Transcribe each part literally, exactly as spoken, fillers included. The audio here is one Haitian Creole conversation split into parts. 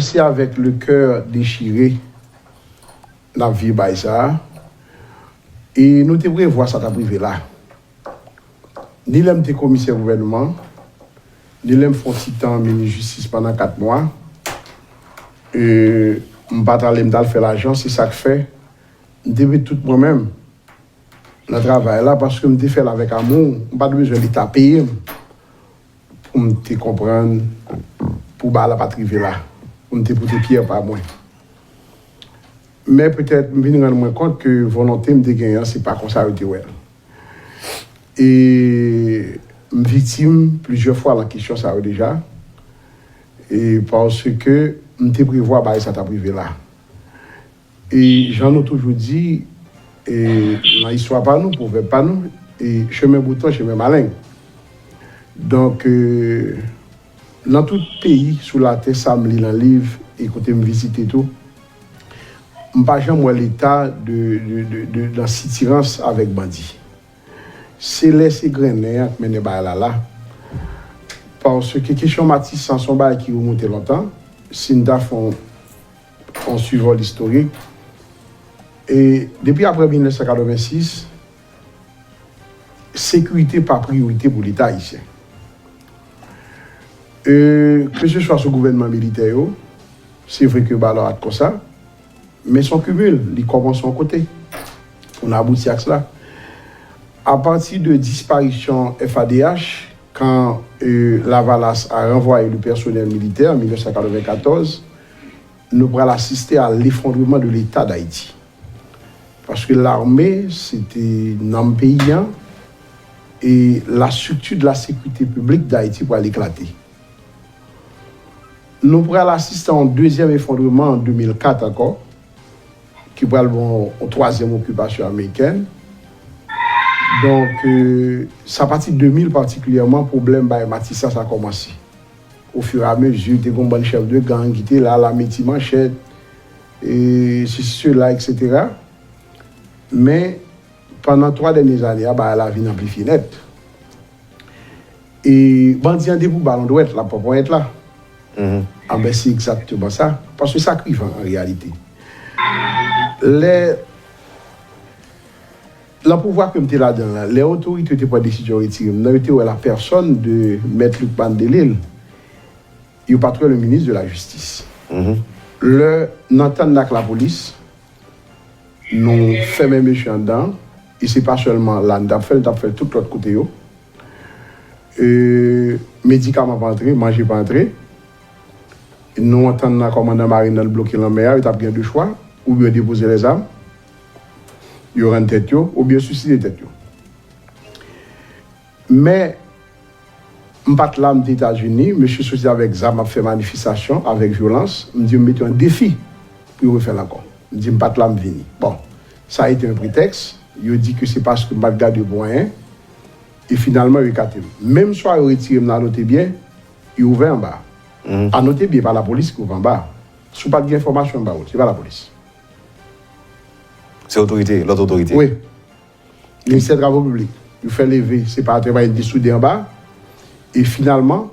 Se avèk le kè dechire n ap viv bagay sa a. E nou te prevwa sa t ap rive la. Ni lè m te komisè gouvènman, ni lè m fè yon ti tan minis jistis pandan kat mwa, e, m pa t ale, m t al fè lajan, se sa k fè m te met tout mwen menm nan travay la, paske m te fè l avèk amou, m pa t bezwen Leta peye m pou m te konprann, pou bagay la pa t rive la, pou m te pote pyè pa mwen. Men petèt, m vin rann mwen kont ke volonte m te genyen an, se pa konsa yo te wè l. E m viktim plizyè fwa nan kesyon sa yo deja, e paske m te prevwa bagay sa t ap rive la. E jan nou toujou di, e nan istwa pa nou, pwovèb pa nou, e chemen bouton, chemen maleng. Donk, e, nan tout peyi sou latè, sa m li nan liv, e kote m vizite tou, m pa janm wè Leta de, de, de, de, nan sitirans avèk bandi. Se lè se grennen an k mennen bagay la la. Paske kesyon Matisan se yon bagay ki remonte lontan. Si n ta fè yon, yon sivòl istorik, e depi apre mil nèf san katrevensis, sekirite pa priyorite pou Leta ayisyen. E, keseswa sou gouvènman militè yo, se vre ke bagay la konsa, men se yon kimil, li kòmanse yon kote pou n abouti ak sila. Apati de disparisyon F A D H, quand, euh, Lavalas a renvoyé le personnel militaire en mil nèf san katrevenkatòz, nou pral asiste a lefondreman de Leta d Ayiti. Paske lame, se te nanm peyi an, e la strikti de la sekirite piblik d Ayiti pral eklate. Nou pral asiste a yon dezyèm efondreman an de mil kat ankò, ki pral bon yon twazyèm okipasyon amerikèn. Donk, euh, sa pati de mil patikilyèman, pwoblèm bay Matisan sa kòmanse. Ofiramezi, te gon bann chèf de gang ki te la, lame ti manchèt, e sesi, sela, etsetera. Men, pandan twa dènye zane a, bagay la vin anplifye nèt. E bandi an de pou balon dwèt, l ap pran ponyèt la. Anben, se egzakteman sa. Paske sa k rive an reyalite. Lè, nan pouvwa ke m te ladan l la, lè otorite yo te pran desizyon retire m nan, yo te wè la pèsòn de Mèt Lucmane Delille, yo pa t wè le ministre de la Justice. Lè n antann ak lapolis, nou fèmen mesye anndan, e se pa sèlman la n t ap fè l, n t ap fè l tout lòt kote yo. E, medikaman pa antre, manje pa antre. Nou antann nan kòmandan marin nan l bloke lanmè a, yo t ap gen de chwa, oubyen depoze lèzam, yo rann tèt yo, oubyen swiside tèt yo. Men, m pa t la, m te Etazini, mesye soti avèk zam ap fè manifestasyon, avèk vyolans, m di yo m mete an defi pou yo refè l ankò. M di m pa t la, m vini. Bon, sa a ete yon pretèks, yo di ke se paske m pa t gade yo pou anyen, e finalman yo ekate m. Menm swa yo retire m nan Anote Byen, yo ouvè anba. Anote Byen pa lapolis ki ouvè anba. Si w pa t gen enfòmasyon, m ba ou l, se pa lapolis. Se otorite, lòt otorite. Wi. Ministè Travo Piblik. Yo fè leve, se pa atè, pa yo desoude anba. E finalman,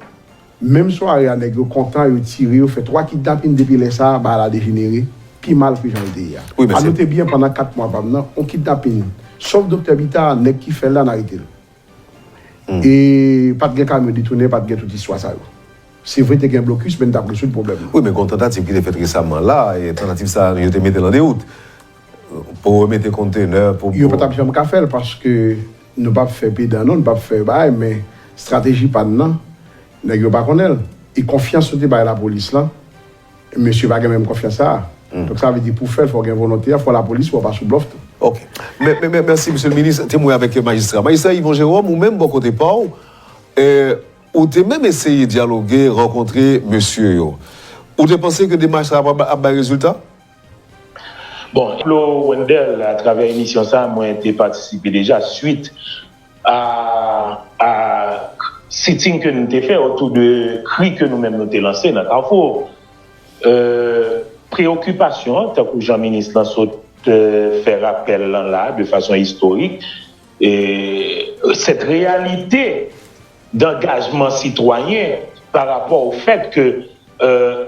menm sware a, nèg yo kontan, yo tire, yo fè twa kidnapin depi lè sa a, bagay la dejenere pi mal ke jan l te ye a. Wi, men se- Anote byen, pandan kat mwa pa m nan, on kidnapin. Sòf Doktè Bita, nèg ki fè l la, n arete l. E pa t gen kamyon detounen, pa t gen tout istwa sa yo. Se vre te gen blokis, men n t ap rezoud pwoblèm nan. Wi, men gon tantativ ki te fèt resaman la, e tantativ sa a, yo te mete l an dewout. Pou remete kontenè, pou. Yo pa t ap janm ka fè l, paske nou p ap fè pedan non, nou p ap fè bagay, men estrateji pa n nan, nèg yo pa konnen l. E konfyans yo te bay lapolis lan, mesye pa gen menm konfyans sa a. Donk sa vle di pou fè l, fò w gen volonte a, fò lapolis wè w pa sou blòf tou. Ok. Mè, mè, mè, mèsi, mesye le minis. Te mwen avèk majistra. Majistra Yvon Jérôme, ou menm, bò kote pa w, e, ou te menm eseye dyaloge, rankontre mesye yo. Ou te panse ke demach sa a ap, ap bay rezilta? Bon, Flo Wendell, atravè emisyon sa a, mwen te patisipe deja swit a, a sitting ke nou te fè otou de kri ke nou menm nou te lanse nan Kafou. Euh, preyokipasyon an, tankou jan minis lan sot euh, fè rapèl lan la de fason istorik, e cette réalité d'engagement citoyen par rapport au fait que euh,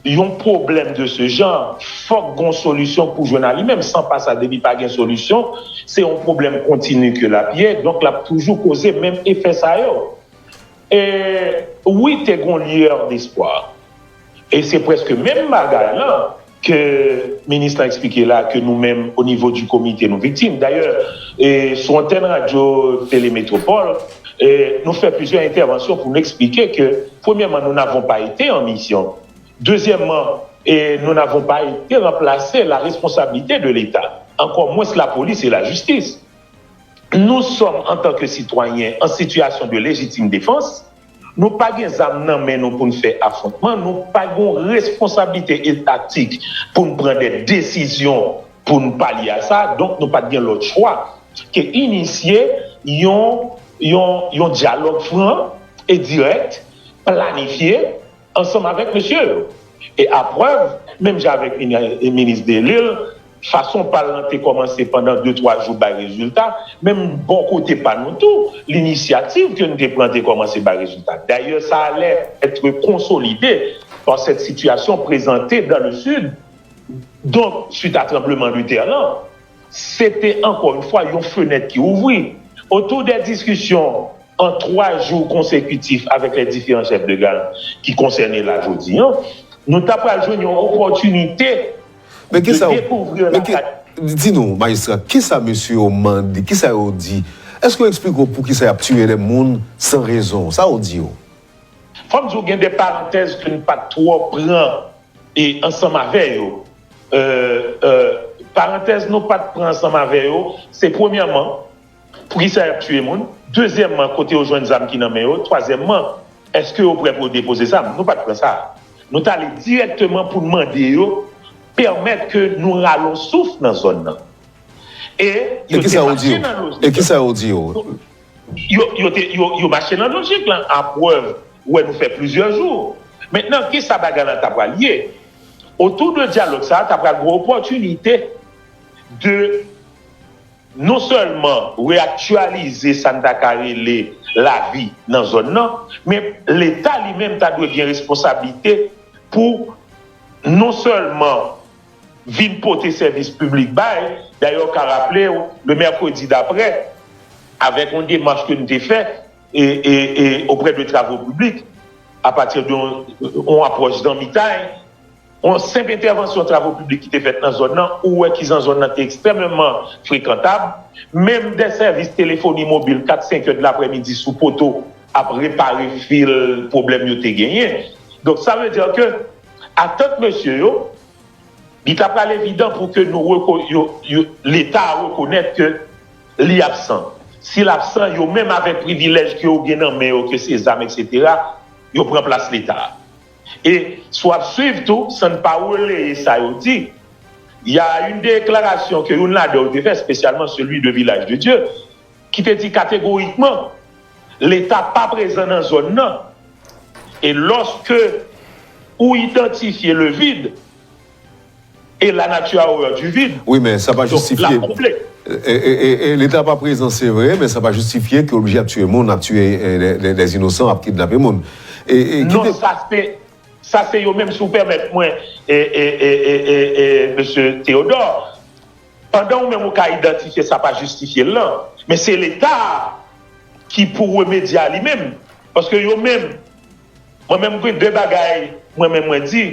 yon pwoblèm de ce genre, fòk gon solisyon pou jwenn a li menm. San pa sa, depi pa gen solisyon, se yon pwoblèm kontini ke l ap ye, donk l ap toujou koze menm efè sa yo. E wi, te gon lueur d'espoir. E se prèske menm bagay lan ke minis lan eksplike la, ke nou menm, o nivo di komite, nou viktim. Dayè, e, sou antèn radyo Tele Metropole, e, nou fè plizyè entèvansyon pou nou eksplike ke, premyèman, nous n'avons pas été en mission. Dezyèmman, e, nous n'avons pas été remplacer la responsabilité de l'État, encore moins la police et la justice. Nous sommes, en tant que citoyens, en situation de légitime défense. Nou pa gen zam nan men nou pou n fè afwontman, nou pa gen responsablite etatik pou n pran de desizyon pou n palye a sa, donk nou pa t gen lòt chwa ke inisye yon, yon, yon dyalòg fran e dirèk, planifye, ansanm avèk mesye yo. E aprèv, menm jan avèk mini- minis Delille, fason pa l lan te kòmanse pandan de, twa jou bay rezilta, menm bò kote pa nou tou, linisyativ ke nou te pran te kòmanse bay rezilta. Dayè, sa allait être consolidé par cette situation présentée dans le Sud. Donc, suite à tremblement de terre lan, se te ankò yon fwa yon fenèt ki ouvri. Otou de diskisyon an twa jou konsekitif avèk lè diferan chèf de gang ki konsène la jodi an, nou ta pral jwenn yon opòtinite Men ki sa yo, dekouvri men ki, lakay. Di nou, majistra, ki sa mesye yo mande, ki sa yo di? Èske yo eksplike w pou ki sa y ap tiye de moun san rezon? Sa yo di yo? Fò m di w gen de parantèz ke n pa t twò pran e ansanm avè yo. Euh, euh, parantèz nou pa t pran ansanm avè yo, se premyèman, pou ki sa y ap tiye moun? Dezyèmman, kote yo jwenn zam ki nan men yo? Twazyèmman, èske yo prè pou yo depoze zam? Nou pa t pran sa. Nou t ale dirèkteman pou n mande yo pèmèt ke nou rale yon souf nan zòn nan. E E ki sa yo di yo? E ki sa yo di yo? Yo, yo, te, yo, yo mache nan lojik lan, aprèv wè nou fè plizyè jou. Mentnan, ki sa bagay lan ta pral ye? Otou de dyalòg sa a, ta pral gen opòtinite de non sèlman reyaktyalize sa n ta ka rele lavi nan zòn nan, men Leta li menm ta dwe gen responsablite pou non sèlman vin pote sèvis piblik bay. Dayè, w ka raple w, le mèkredi daprè, avèk yon demach ke n te fè e, e, e, auprès de travaux publics, apati de yon, yon apwòch zanmitay, yon senp entèvansyon travaux publics ki te fèt nan zòn nan, ou wè kizan zòn nan te ekstrèmeman frekantab. Menm de sèvis telefoni mobil kat, senk è de laprèmidi sou poto ap repare fil pwoblèm yo te genyen. Donk, sa vle di ke, atant mesye yo, li ta pral evidan pou ke nou reko, yo, yo, Leta a rekonèt ke li absan. Si l absan, yo menm avèk privilèj ke yo gen nan men yo, ke se zam, etsetera, yo pran plas Leta a. E si w ap swiv tou, san n pa releye sa yo di, y a une déclaration ke youn ladan yo te fè, spécialement celui de Village de Dieu, ki te di kategorikman, Leta pa prezan nan zòn nan. E lòske ou idantifye le vide, et la nature a horreur du vide. Wi, men sa pa Donk, jistifye. L ap konble. E, e, e, e Leta pa prezan, se vre, men sa pa jistifye ke oblije ap tiye moun, ap tiye e, de, de, de inosan, ap kidnape moun. E, e, Non, kite- sa se, sa se yo menm, si w pèmèt mwen, e, e, e, e, e, e, mesye Theodore, pandan ou menm ou ka idantifye sa pa jistifye l lan, men se Leta a ki pou remedye a li menm. Paske yo menm, mwen menm gen de bagay, mwen menm mwen di,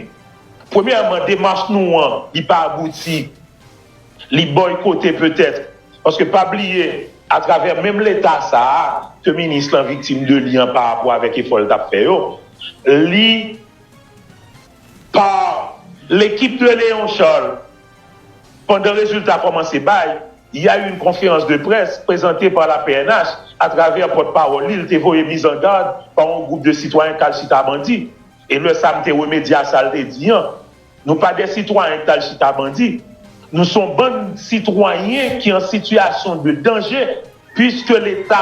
premyèman, demach nou an, li pa abouti, li bòykote petèt, paske pa bliye, atravè menm Leta sa a, ke minis lan viktim de li an pa rapò avèk efò l t ap fè yo, li, pa l'équipe de Léon Charles, pandan rezilta kòmanse bay, il y a eu une conférence de presse présentée par la P N H à travers pòtpawòl li, li te voye mise en garde par un groupe de citoyens k al chita bandi. E lè sa a m te remedye a sa l te di an. Nou pa de sitwayen k al chita bandi. Nou se yon bann sitwayen ki an sitiyasyon de danje, puiske Leta,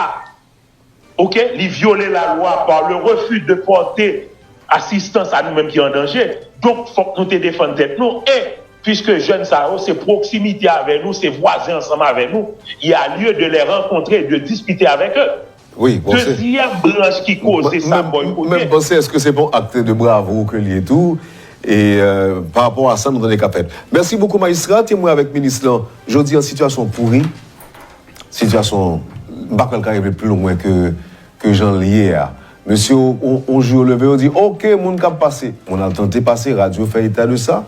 ok, li vyole lalwa par le refus de porter asistans a nou menm ki an danje. Donk, fòk nou te defann tèt nou. E, puiske jèn sa yo, se pwoksimite avè nou, se vwazen ansanm avè nou, il y a lieu de les rencontrer, de discuter avec eux. Wi, bon, se- Dezyèm branch ki koze sa bòykote. Menm panse, èske se pa yon akte de bravo ke l ye tou? E pa rapò a sa, nou tande k ap fèt. Mèsi bokou, majistra. Temwen avèk minis lan, jodi an, sitiyasyon pouri. Sitiyasyon, m pa kwè l ka rive pi lwen ke, ke jan l ye a. Mesye, on, on jou yo leve, yo di, oke, moun k ap pase. Moun al tante pase, radyo fè eta de sa.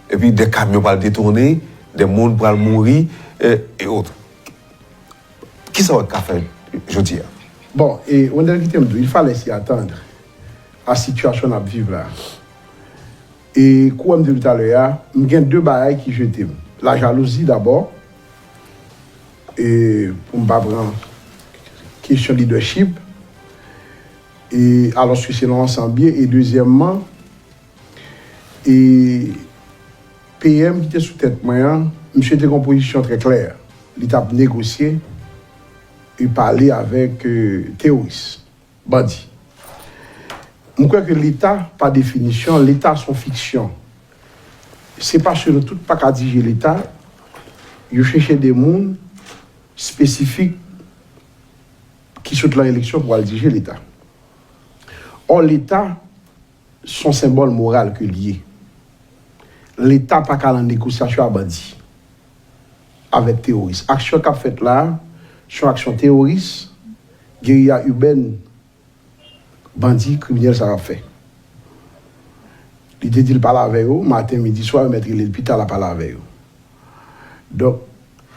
Epi de kamyon pral detounen, de moun pral mouri, e, e ot. Kisa w ka fè jodi a? Bon, e Wendell, kite m di w, il fallait s'y attendre à sitiyasyon n ap viv la. E kouwè m di w talè a, m gen de bagay ki jete m. La jalouzi dabò, e pou m pa pran kesyon lidèchip, e alòske se nan ansanm ye, e dezyèmman, e P M ki te sou tèt mwen an, misye te gen yon pozisyon trè klè. Li t ap negosye e pale avèk teworis, bandi. M kwè ke Leta, pa definisyon, Leta se yon fiksyon. Se paske nou tout pa ka dirije Leta, yo chèche de moun espesifik ki sot lan eleksyon pou al dirije Leta. Ò, Leta se yon senbòl moral ke l ye. Leta pa ka al nan negosyasyon a bandi, avèk teworis. Aksyon k ap fèt la a, se yon aksyon teworis, geriya ibèn, bandi, kriminèl sa yo ap fè. Li te di l pale avè yo, maten, midi, swa, yo mèt rele l pita, l ap pale avè yo. Donk,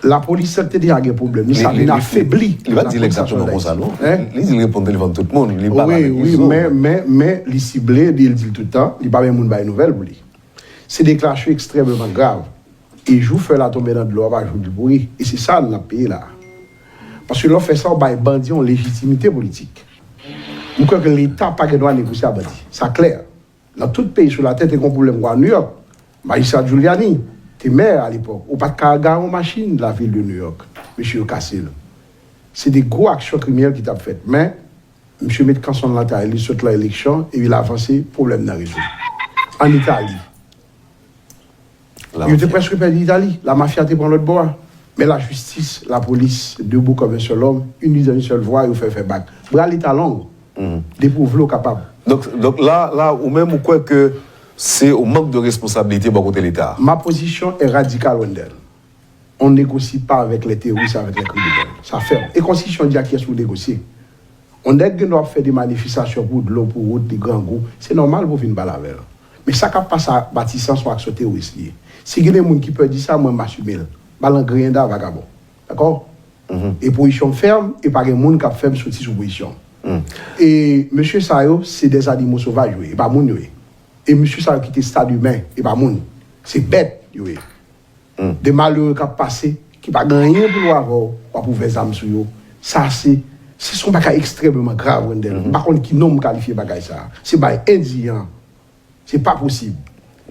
lapolis te deja gen pwoblèm li, sa vin afebli. Li pa di l egzakteman konsa, non. Li di l reponn telefòn tout moun, li pa pale rezo. Wi, wi, men, men, men, li sible, li di l tout tan, li pa bay moun bay nouvèl pou li. Se deklarasyon ekstrèmeman grav. E jou fèy la tonbe nan dlo a, pa jou li pouri. E se sa n ap peye la a. Paske lè w fè sa, w bay bandi yon lejitimite politik. M kwè ke Leta pa gen dwa negosye ak bandi. Sa klè. Nan tout peyi sou latè, te gen pwoblèm kwa New York. Majistra Giuliani te mè alepòk. Ou pa t ka gare yon machin lavil de New York. Mesye yo kase l. Se de gwo aksyon kriminèl ki t ap fèt. Men, misye met kanson l nan tay li, sot lan eleksyon, epi l avanse, pwoblèm nan rezoud. Ann Itali, yo te prèske pèdi Itali, lamafya te pran lòt bò a. Men lajistis, lapolis, debout comme un seul homme, unis d'un seul voix, yo fè fè bak. Bra Leta long. Depi w vle, w kapab. Donk, donk la, la, ou menm, ou kwè ke se yon mank de responsabilite bò kote Leta a? Ma position est radicale, Wendell. On ne négocie pas avec les terroristes, avec les criminels. Sa fèm. E konstitisyon di a kiyès pou negosye. On nèg gen dwa ap fè de manifestasyon pou dlo, pou wout, li grangou. Se nòmal pou w vin pale avè l. Men sa k ap pase a Matisan se yon aksyon teworis li ye. Si gen de moun ki pè di sa, mwen m asime l. Ba l an griyenda, vagabon. Dakò? E pozisyon m fèm, e pa gen moun k ap fè m soti sou pozisyon m. E mesye sa yo, se de zanimo sovaj yo ye, e pa moun yo ye. E mesye sa yo kite stad imen, e pa moun. Se bèt yo ye. De malere k ap pase, ki pa gen anyen pou l wè avè w, w ap ouvè zam sou yo. Sa se, se yon bagay ekstrèmeman grav, Wendell. M pa konn ki non m kalifye bagay sa a. Se bagay endiyan. Se pa posib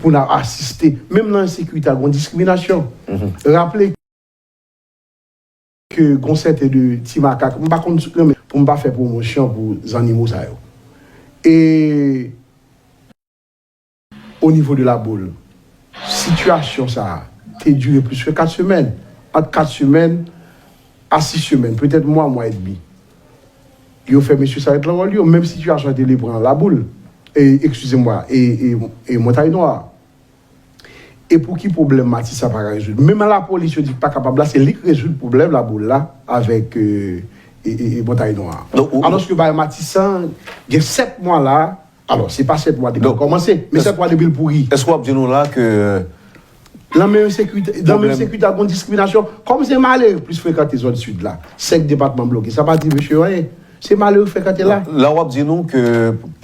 pou n ap asiste, menm nan ensekirite a, gon diskriminasyon. Raple ke gon sèten de ti makak, m pa konn renmen pou m pa fè pwomosyon pou zannimo sa yo. E o nivo de Laboul, sitiyasyon sa a te dire plis ke kat semèn, ant kat semèn a sis semèn, petèt mwa, mwa edmi. Yo fè mesye sa ret lan wòl yo, menm sitiyasyon an te le pran Laboul, e, eskize mwa, e, e, e Montay Nwa. E pou ki pwoblèm Matisan pa ka rezoud? Menm lapolis yo di pa kapab la, se li k rezoud pwoblèm Laboul la avèk, e, e, e, e Montay Nwa. Alòske bagay Matisan gen sèt mwa la, alò, se pa sèt mwa depi l kòmanse, men sèt mwa depi l pouri. Èske w ap di nou la ke... Nan menm ensekirite, nan menm ensekirite ak yon diskriminasyon, kòm se malere k plis frekante zòn sid la, senk depatman bloke, sa pa di mesye yo anyen. Se malere k frekante la. La w ap di nou ke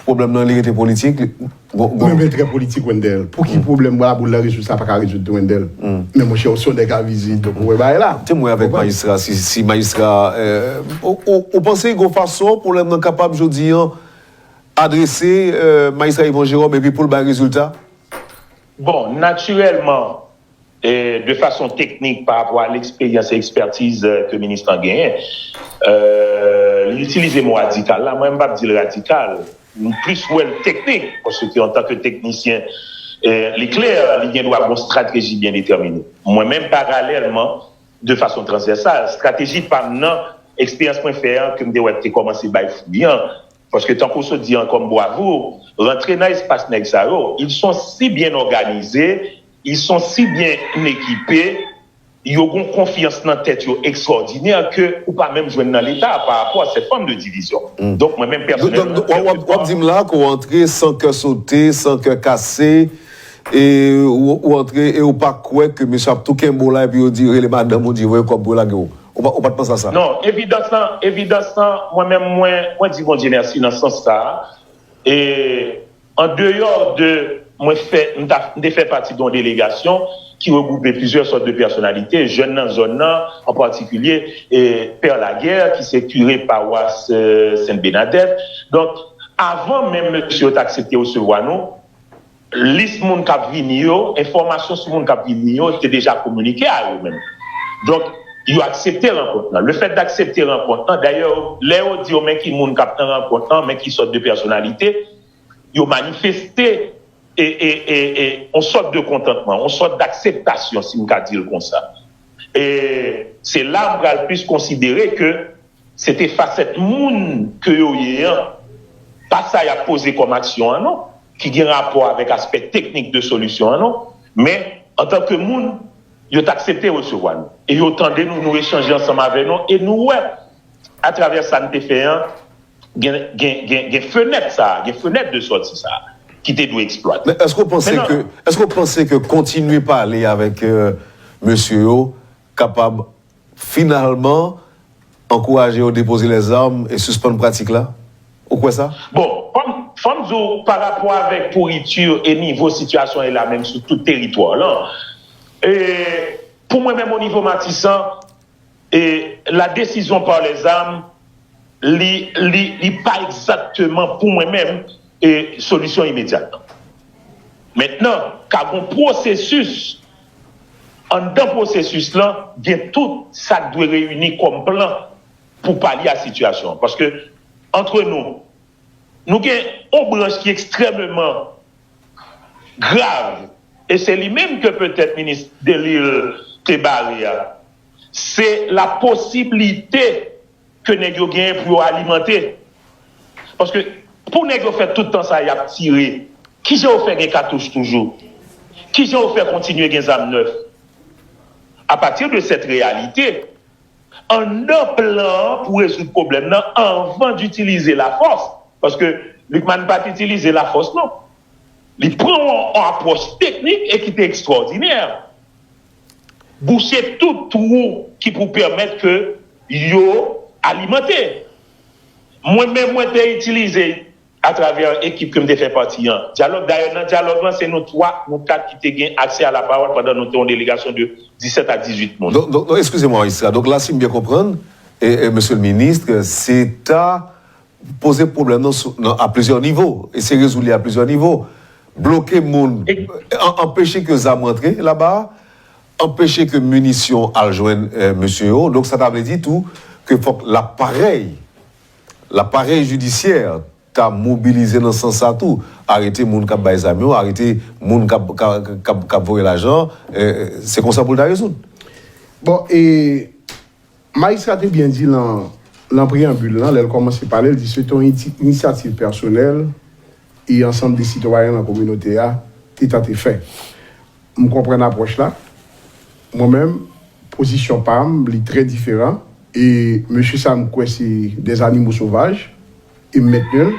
pwoblèm nan li rete politik, li, bon, bon. Mwen, mwen trè politik, Wendell. Pou ki pwoblèm Laboul la rezoud, sa pa ka rezoud tou, Wendell? Men monchè, ou se yon nèg a vizit, donk ou wè bagay la. Temwen avèk majistra, si, si majistra, e, ou, ou, ou panse gon fason pwoblèm nan kapab jodi an adrese, e, majistra Yvon Jérôme epi pou l bay rezilta? Bon, natirèlman, e, de fason teknik, pa rapò a leksperyans e ekspètiz, e, ke minis lan genyen, e, li itilize mo radikal la, mwen, m p ap di l radikal, m plis wè l teknik, paske antanke teknisyen, e, li klè, li gen dwa gon estrateji byen detèmine. Mwen menm, paralèlman, de fason transvèsal, estrateji pa m nan, eksperyans mwen fè an, ke m te wè k te kòmanse bay fwi an, paske tankou w sot di an kòm bwavo, rantre nan espas nèg sa yo, ils sont si bien organisés, ils sont si bien équipés, yo gon konfyans nan tèt yo ekstwòdinè ke ou pa menm jwenn nan Leta pa rapò a cette forme de division. Donk, mwen menm pèsonèlman, w ap di m la ke w antre san kè sote, san kè kase, e ou antre e ou pa kwè ke mesye ap tou kenbe w la epi yo di rele madanm ou di voye kòb pou yo lage w. Ou pa t panse a sa? Non, evidans lan, evidans lan, mwen menm mwen, mwen di Bondye mèsi nan sans sa a. E an deyò de mwen fè, m ta, m te fè pati de yon delegasyon ki regwoupe plizyè sòt de pèsonalite, jèn nan zòn nan, an patikilye, e Pè Laguerre, ki se kire pawas Sent Benadèt. Donk, avan menm mesye yo t aksepte resevwa nou, lis moun k ap vini yo, enfòmasyon sou moun k ap vini yo te deja kominike a yo menm. Donk, yo aksepte rankont lan. Lefèt d'aksepte rankont lan, dayè, lè yo di yo men ki moun k ap nan rankont lan, men ki sòt de pèsonalite, yo manifeste e, e, e, e, yon sòt de kontantman, yon sòt d'akseptasyon, si m ka di l konsa. E se la m pral plis konsidere ke se te fasèt moun ke yo ye an, pa sa y ap poze kòm aksyon an non, ki gen rapò avèk aspè teknik de solisyon an non, men antanke moun, yo t aksepte resevwa nou. E yo tande nou, nou echanje ansanm avè nou, e nou wè, atravè sa n te fè an, gen, gen, gen, gen fenèt sa, gen fenèt de sòti sa ki te dwe eksplwate. Men èske w panse ke, èske w panse ke kontinye pale avèk mesye yo kapab finalman ankouraje yo depoze lèzam e sispann pratik la? Ou kwè sa? Bon, fò m, fò m di w, pa rapò avèk pouriti e nivo sitiyasyon e la menm sou tout teritwa lan, e pou mwen menm o nivo Matisan, e la décision par les armes, li, li, li pa egzakteman pou mwen menm e solisyon imedyat lan. Mentnan, ka gon pwosesis, anndan pwosesis lan, gen tout sa k dwe reyini kòm plan pou palye a sitiyasyon an. Paske, antre nou, nou gen yon branch ki ekstrèmeman grav, e se li menm ke petèt minis Delille te bare a, se la posiblite ke nèg yo genyen pou yo alimante. Paske pou nèg yo fè tout tan sa y ap tire, kijan yo fè gen katouch toujou? Kijan yo fè kontinye gen zam nèf? A pati de sèt reyalite, anndan plan an pou rezoud pwoblèm nan anvan d'utiliser la force, paske Lucmane pa t itilize lafòs non. Li pran yon, yon apwòch teknik e ki te ekstwòdinè. Bouche tout twou ki pou pèmèt ke yo alimante. Mwen menm, mwen te itilize atravè ekip ke m te fè pati an. Dyalòg, dayè, nan dyalòg lan, se nou twa, nou kat ki te gen aksè a lapawòl pandan nou te yon delegasyon de disèt a dizuit moun. Donk, donk, donk, eskize mwen, majistra. Donk, la, si m byen konprann, e, e, mesye le minis, se ta poze pwoblèm nan, sou, nan, a plizyè nivo. Eseye rezoud li a plizyè nivo. Bloke moun, an, anpeche ke zam rantre laba, anpeche ke minisyon al jwenn, e, mesye yo. Donk, sa ta vle di tou ke fòk laparèy, laparèy jidisyè ta mobilize nan sans sa tou. Arete moun k ap bay zam yo, arete moun k ap, k ap, k ap, k ap voye lajan. E, e, se konsa pou l ta rezoud. Bon, e, majistra te byen di lan, lan preyanbil lan, lè l kòmanse pale, l di se te yon iti, inisyativ pèsonèl e ansanm de sitwayen lan kominote a te tante fè. M konprann apwòch la. Mwen menm, pozisyon pa m, li trè diferan. E mesye sa, m kwè se des animaux sauvages. E m mentni l.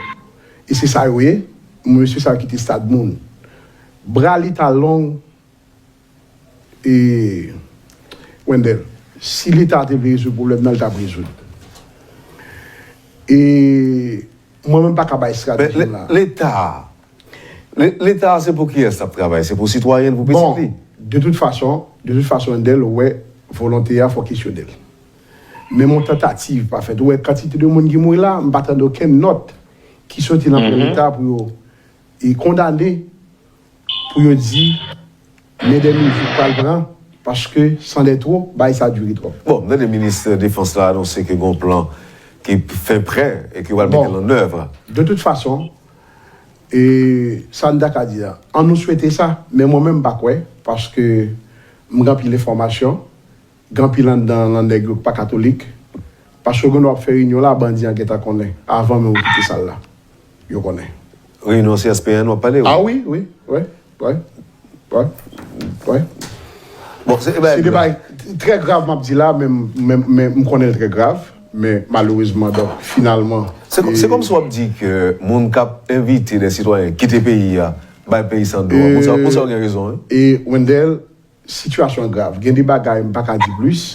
E se sa yo ye. Mesye sa yo kite stad moun. Bra Leta long, e Wendell, si Leta te vle rezoud pwoblèm nan, l t ap rezoud. E mwen menm pa ka bay estratejim la. Leta, Leta se pou kiyès l ap travay? Se pou sitwayen, pou pitit li? Bon, de tout fason, de tout fason, Wendell, ou wè, volonte a, fò kesyone l. Menm yon tantativ pa fèt. Ou wè kantite de moun ki mouri la, m pa tande okenn nòt ki soti nan men Leta pou yo e kondane, pou yo di men de mizi k pral pran, paske san de two, bagay sa dire twòp. Bon, m tande minis defans la anonse ke gon plan ki fen prè e ke yo pral mete l an èv. De tout fason, e sa n ta ka di a, an nou swete sa, men mwen menm m pa kwè, paske m gen anpil enfòmasyon, gen anpil anndan lan nèg yo k pa katolik, paske yo gen dwa ap fè reyinyon la, bandi an gentan konnen, avan menm yo kite sal la, yo konnen. Reyinyon C S P N, w ap pale, wi. Ah wi, wi, wi, wi, wi. Bon, se, e, Se de bagay trè grav m ap di la, men, men, men m konnen l trè grav, men malerezman, donk, finalman. Se, se kòmsi w ap di ke moun k ap envite de sitwayen kite peyi a, bay peyi sa an do a. Moun sa, moun sa yo gen rezon, wi. E Wendell, sitiyasyon an grav. Gen de bagay m pa ka di plis.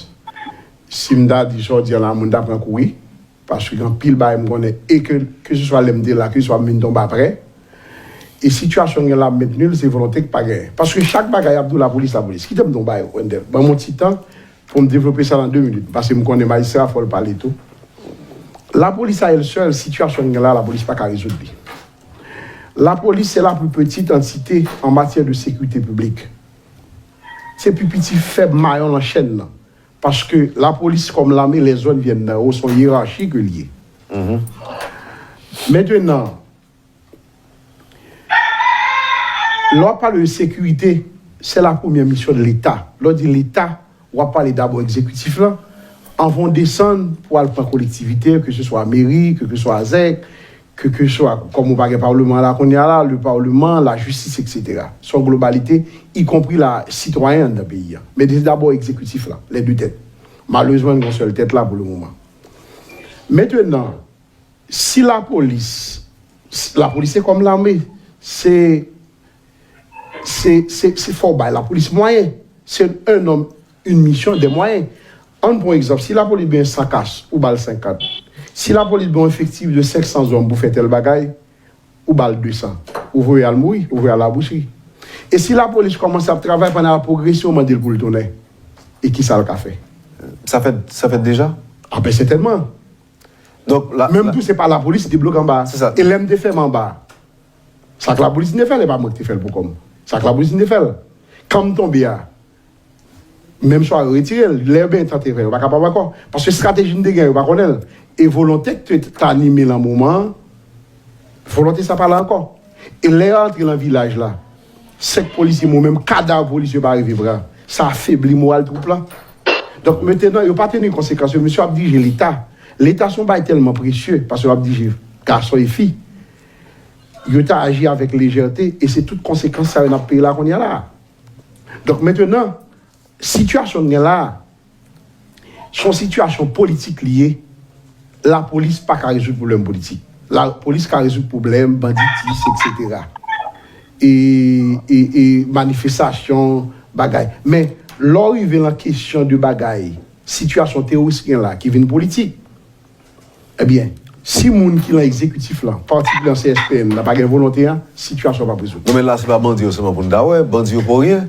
Si m ta di sa w di a la, moun ta pran kouri. Paske gen anpil bagay m konnen e ke, keseswa lè m te la, keseswa m vin tonbe aprè. E sitiyasyon gen la m mentni l, se volonte k pa genyen. Paske chak bagay y ap di w lapolis, lapolis. Kite m di w yon bagay, Wendell. Ban m yon ti tan pou m devlope sa nan de minit. Paske m konnen majistra fò l pale tou. Lapolis a èl sèl, sitiyasyon gen la, lapolis pa ka rezoud li. Lapolis se la pli petite antite an matyè de sekirite piblik. Se pi piti fèb mayon nan chèn nan. Paske lapolis kòm lame, lèzòd vyen nan yo, se yon yerachi ke l ye. Mentenan, lè w ap pale de sekirite, se la premyè misyon de Leta. Lè w di Leta, w ap pale dabò egzekitif lan, anvan w desann pou al pran kolektivite, ke se swa meri, ke se swa zèk, ke, ke swa, kòm ou pa gen palman la kounye a la, le palman, lajistis, etsetera. Se yon globalite, ikonpri la, sitwayen anndan peyi a. Men se dabò egzekitif la, lè de tèt. Malerezman, nou gen yon sèl tèt la pou le moman. Mentenan, si lapolis, lapolis se kòm lame, se, se, se, se fò w bay lapolis mwayen. Se un homme, une mission, des moyens. Ann pran egzanp, si lapolis gen san kas, ou ba l senkant. Si lapolis gen yon efektif de senk san zòm pou fè tèl bagay, ou ba l de san. Ou voye al mouri, ou voye al labouchri. E si lapolis kòmanse ap travay pandan l ap pwogrese, ou mande l pou l tounen. E kisa l ka fè? Sa fèt, sa fèt deja? A ben sètènman. Donk, la, Menm tou, se pa lapolis ki te bloke anba. Se sa. E lè m te fèmen anba, sa k lapolis te fè l, e pa mwen ki te fè l pou kò m. Sa k lapolis te fè l. Kan m tonbe a, menm swa yo retire l, lè yo byen tante fè, yo pa kapab ankò. Paske estrateji n te gen, yo pa konnen l. E volonte k te t anime l nan moman an, volonte sa pa la ankò. E lè yo antre nan vilaj la, senk polisye mouri, menm kadav polisye yo pa rive pran. Sa afebli moral twoup lan. Donk, mentenan, yo pa teni konsekans yo. Mesye ap dirije Leta. Leta se yon bagay tèlman presye, paske yo ap dirije gason e fi. Yo ta aji avèk lejète, e se tout konsekans sa yo n ap peye la kounye a la. Donk, mentenan, sitiyasyon n gen la a, se yon sitiyasyon politik li ye. Lapolis pa ka rezoud pwoblèm politik. Lapolis ka rezoud pwoblèm banditis, etsetera. E, e, e manifestasyon, bagay. Men, lè w rive nan kesyon de bagay, sitiyasyon teworis gen la, ki vin politik, ebyen, si moun ki nan egzekitif lan, patikilye nan C S P N nan, pa gen volonte an, sitiyasyon p ap rezoud. Non, men la, se pa bandi yo sèlman pou n ta wè, bandi yo pou ryen.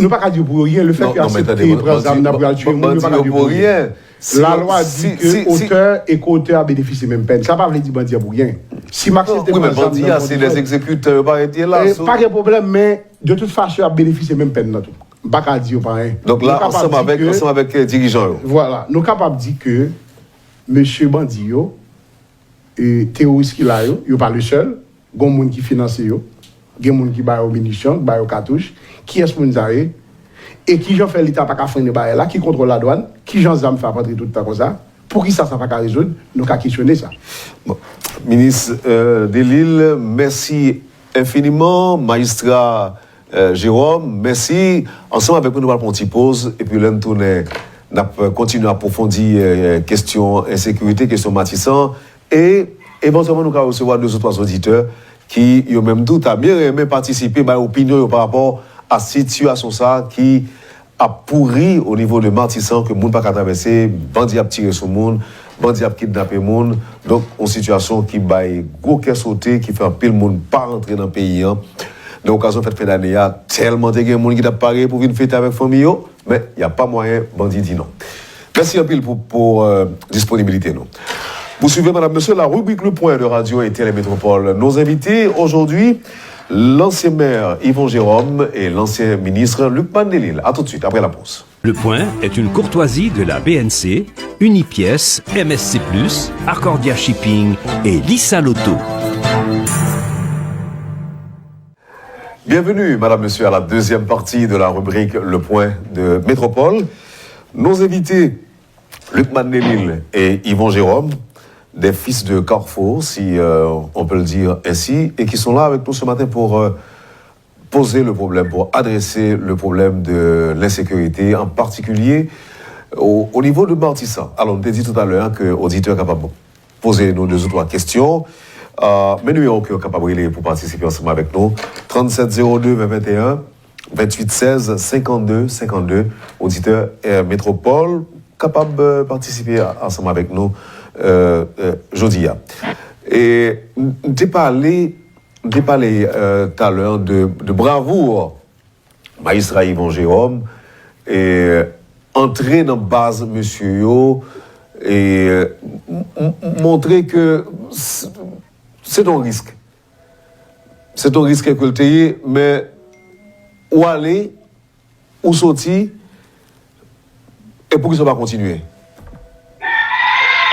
Nou pa ka di yo pou yo ryen, lefèt yo aksepte pran zam nan pou y al tiye moun, nou pa ka di yo pou yo ryen. Lalwa di ke otè e ko-otè a benefisye menm pèn. Sa pa vle di bandi a pou ryen. Si m aksepte pran zam nan kondisyon, se lè egzekitè yo parèt ye la. Pa gen pwoblèm, men de tout fason, y ap benefisye menm pèn nan tou. M pa ka di yo pa anyen. Donk la, ansanm avèk, ansanm avèk dirijan yo. Vwala. Nou kapab di ke mesye bandi yo, e teworis ki la yo, yo pa le sèl. Gen moun ki finanse yo, gen moun ki ba yo minisyon, ki ba yo katouch. Kiyès moun sa ye? E kijan fè Leta pa ka frennen bagay la? Ki kontwòl ladwàn? Kijan zam fè ap antre tout tan konsa? Poukisa sa pa ka rezoud? Nou ka kesyone sa. Bon. Minis, euh, Delille, mèsi enfiniman. Majistra, euh, Jérôme, mèsi. Ansanm avèk nou, nou pral pran yon ti poz, epi lè n tounen, n ap kontinye apwofondi, euh, kesyon ensekirite, kesyon Matisan, e evantyèlman nou ka resevwa de ou twa oditè ki, yo menm tou, ta byen renmen patisipe, bay opinyon yo pa rapò a sitiyasyon sa a ki ap pouri o nivo de Matisan, ke moun pa ka travèse, bandi ap tire sou moun, bandi ap kidnape moun. Donk, yon sitiyasyon ki bay gwo kè sote, ki fè anpil moun pa rantre nan peyi an. Nan okazyon fèt fen dane a, tèlman te gen moun ki t ap pare pou vin fete avèk fanmi yo, men y a pa mwayen, bandi di non. Mèsi anpil pou, pou, euh, disponibilite nou. Vous suivez, mesdames, messieurs, la rubrique Le Point de Radio et Télé Métropole. Nos invités aujourd'hui, l'ancien maire Yvon Jérôme et l'ancien ministre Lucmane Delille. À tout de suite, après la pause. Le Point est une courtoisie de la B N C, Unipièces, M S C plus, Accordia Shipping et Lisa Lotto. Bienvenue, madame, monsieur, à la deuxième partie de la rubrique Le Point de Métropole. Nos invités, Lucmane Delille et Yvon Jérôme, des fils de Carrefour, si euh, on peut le dire ainsi, et qui sont là avec nous ce matin pour euh, poser le problème, pour adresser le problème de l'insécurité, en particulier au, au niveau de Martissant. Alors, on t'a dit tout à l'heure que auditeur capable poze nou de ou twa kesyon. Euh, men nimewo ke w kapab rele pou patisipe ansanm avèk nou, trannset zewo de ven venteyen, venntuit sèz, senkannde, senkannde. Oditè euh, Metropole kapab euh, patisipe ansanm avèk nou euh, euh, jodi a. E m te pale, m te pale euh, talè de, de bravoure Majistra Yvon Jérôme e antre nan baz mesye yo e montre ke se yon risk. Se yon risk ke l te ye, men ou ale, ou soti, e poukisa w pa kontinye?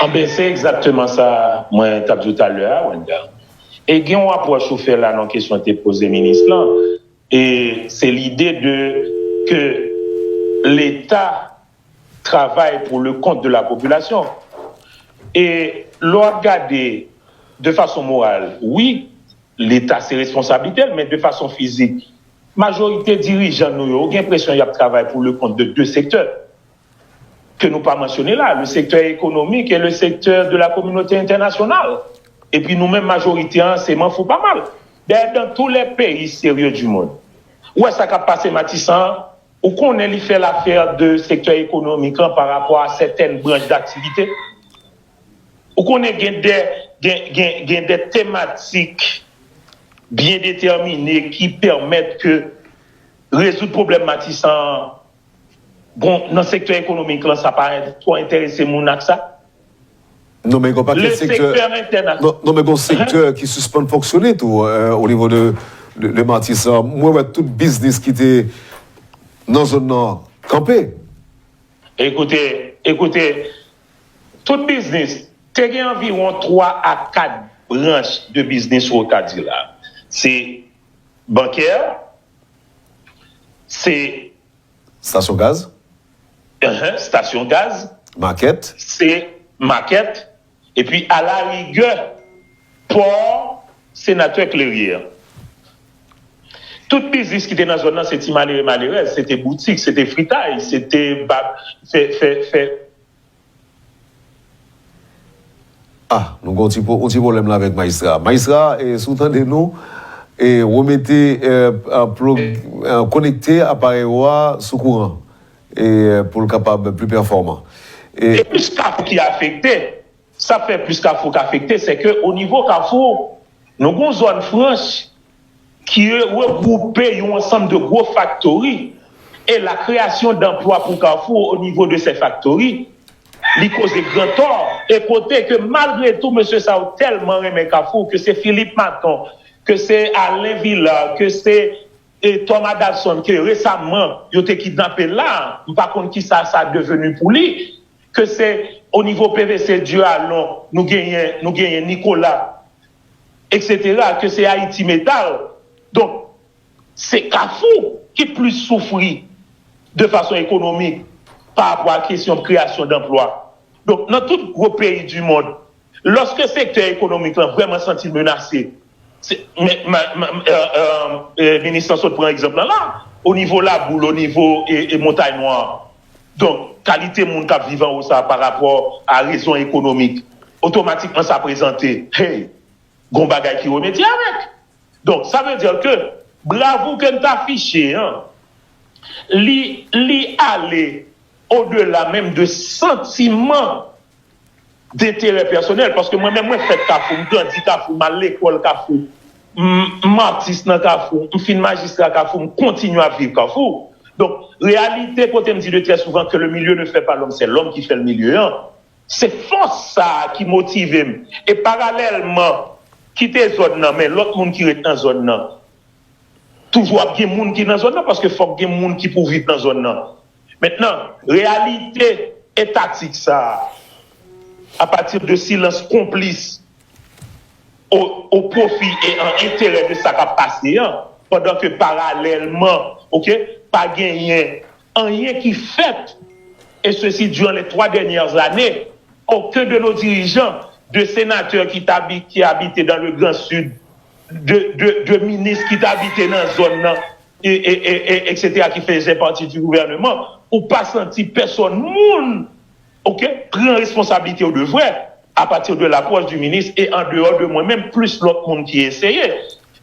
Anben, se egzakteman sa mwen t ap di w talè a, Wenda. E gen yon apwòch ou fè la nan kesyon te poze minis lan. E se lide de ke Leta travay pour le compte de la population. E lè w ap gade de fason moral, wi, Leta se responsablite l, men de fason fizik, majorite dirijan nou yo, ou gen enpresyon y ap travay pour le compte de de sektè ke nou pa mansyone la, le secteur économique et le secteur de la communauté internationale. Epi nou menm majorite an se manfou pa mal. Dayè dans tous les pays sérieux du monde, ou wè sa k ap pase Matisan an, ou konnen li fè lafè de sektè ekonomik lan pa rapò a sètèn branch daktivite. Ou konnen gen de gen, gen, gen de tematik byen detèmine ki pèmèt ke rezoud pwoblèm Matisan an. Bon, nan sektè ekonomik lan, sa pa twò enterese moun ak sa. Non, men gon pakèt sektè. Non, non, men gon sektè ki sispann fonksyone tou euh, o nivo de, de, de Matisan. Mwen wè tout biznis ki te nan zòn nan kanpe. Ekoute, ekoute, tout biznis, te gen anviwon twa a kat branch de biznis ou ta di la. Se bankè, se Stasyon gaz, enhen, stasyon gaz, makèt. Se makèt, epi alarigè, pò, senatè Clérier. Tout biznis ki te nan zòn nan, se ti malere malerèz, se te boutik, se te fritay, se te bab, fè, fè, fè. Ah, nou gen yon ti pwoblèm la avèk majistra. Majistra, e, si w tande nou, e, remete, e, plug, e, konekte aparèy ou a sou kouran e, pou l kapab pli pèfòman. E, E plis Kafou ki afekte, sa fè plis Kafou k afekte, se ke o nivo Kafou, nou gen yon zòn franch ki regwoupe yon ansanm de gwo faktori e la kreyasyon danplwa pou Kafou o nivo de se faktori, li koze gran tò. E kote ke malgre tou mesye sa yo tèlman renmen Kafou, ke se Philippe Maton, ke se Alain Villard, ke se e Tom Adalson ke resaman yo te kidnape la, m pa konn kisa sa deveni pou li, ke se o nivo P V C Dieu Alon nou genyen nou genyen Nicolas, et cetera, ke se Haiti Metal. Donk, se Kafou ki plis soufri de fason ekonomik pa rapò a kesyon kreyasyon danplwa. Donk, nan tout gwo peyi di mond, lòske sektè ekonomik lan vrèman santi l menase, se, men, ma, ma, euh, euh, euh, minis lan sot pran egzanp lan la, o nivo Laboul, o nivo e, e Montay Nwa. Donk, kalite moun k ap viv anwo sa pa rapò a rezon ekonomik, otomatikman sa prezante, hey, gon bagay ki remedye avèk. Donk, sa vle di ke bravou ke n t afiche an, li, li ale odela menm de santiman denterè pèsonèl, paske mwen menm mwen fèt Kafou, m grandi Kafou, m al lekòl Kafou, m, m atis nan Kafou, m fin majistra Kafou, m kontinye ap viv Kafou. Donk, reyalite kote m di de trè souvan ke le milieu ne fait pas l'homme, c'est l'homme qui fait le milieu an. Se fòs sa a ki motive m. E paralèlman, kite zòn nan, men lòt moun ki ret nan zòn nan. Toujou ap gen moun ki nan zòn nan, paske fòk gen moun ki pou viv nan zòn nan. Mentnan, reyalite etatik sa a, apati de silans konplis o, o pwofi e an enterè de sa k ap pase an, pandan ke paralèlman, oke, pa genyen anyen ki fèt, et ceci durant les trois dernières années, aucun de nos dirigeants de senatè ki t abi-, ki abite dans le Grand Sud, de, de, de minis ki t abite nan zòn nan, e, e, e, e, et cetera, ki faisaient partie du gouvernement, ou pa santi pèsonn moun, ok, pran responsablite yo de vrè, à partir de l'approche du ministre et en dehors de mwen menm, plis lòt moun ki eseye.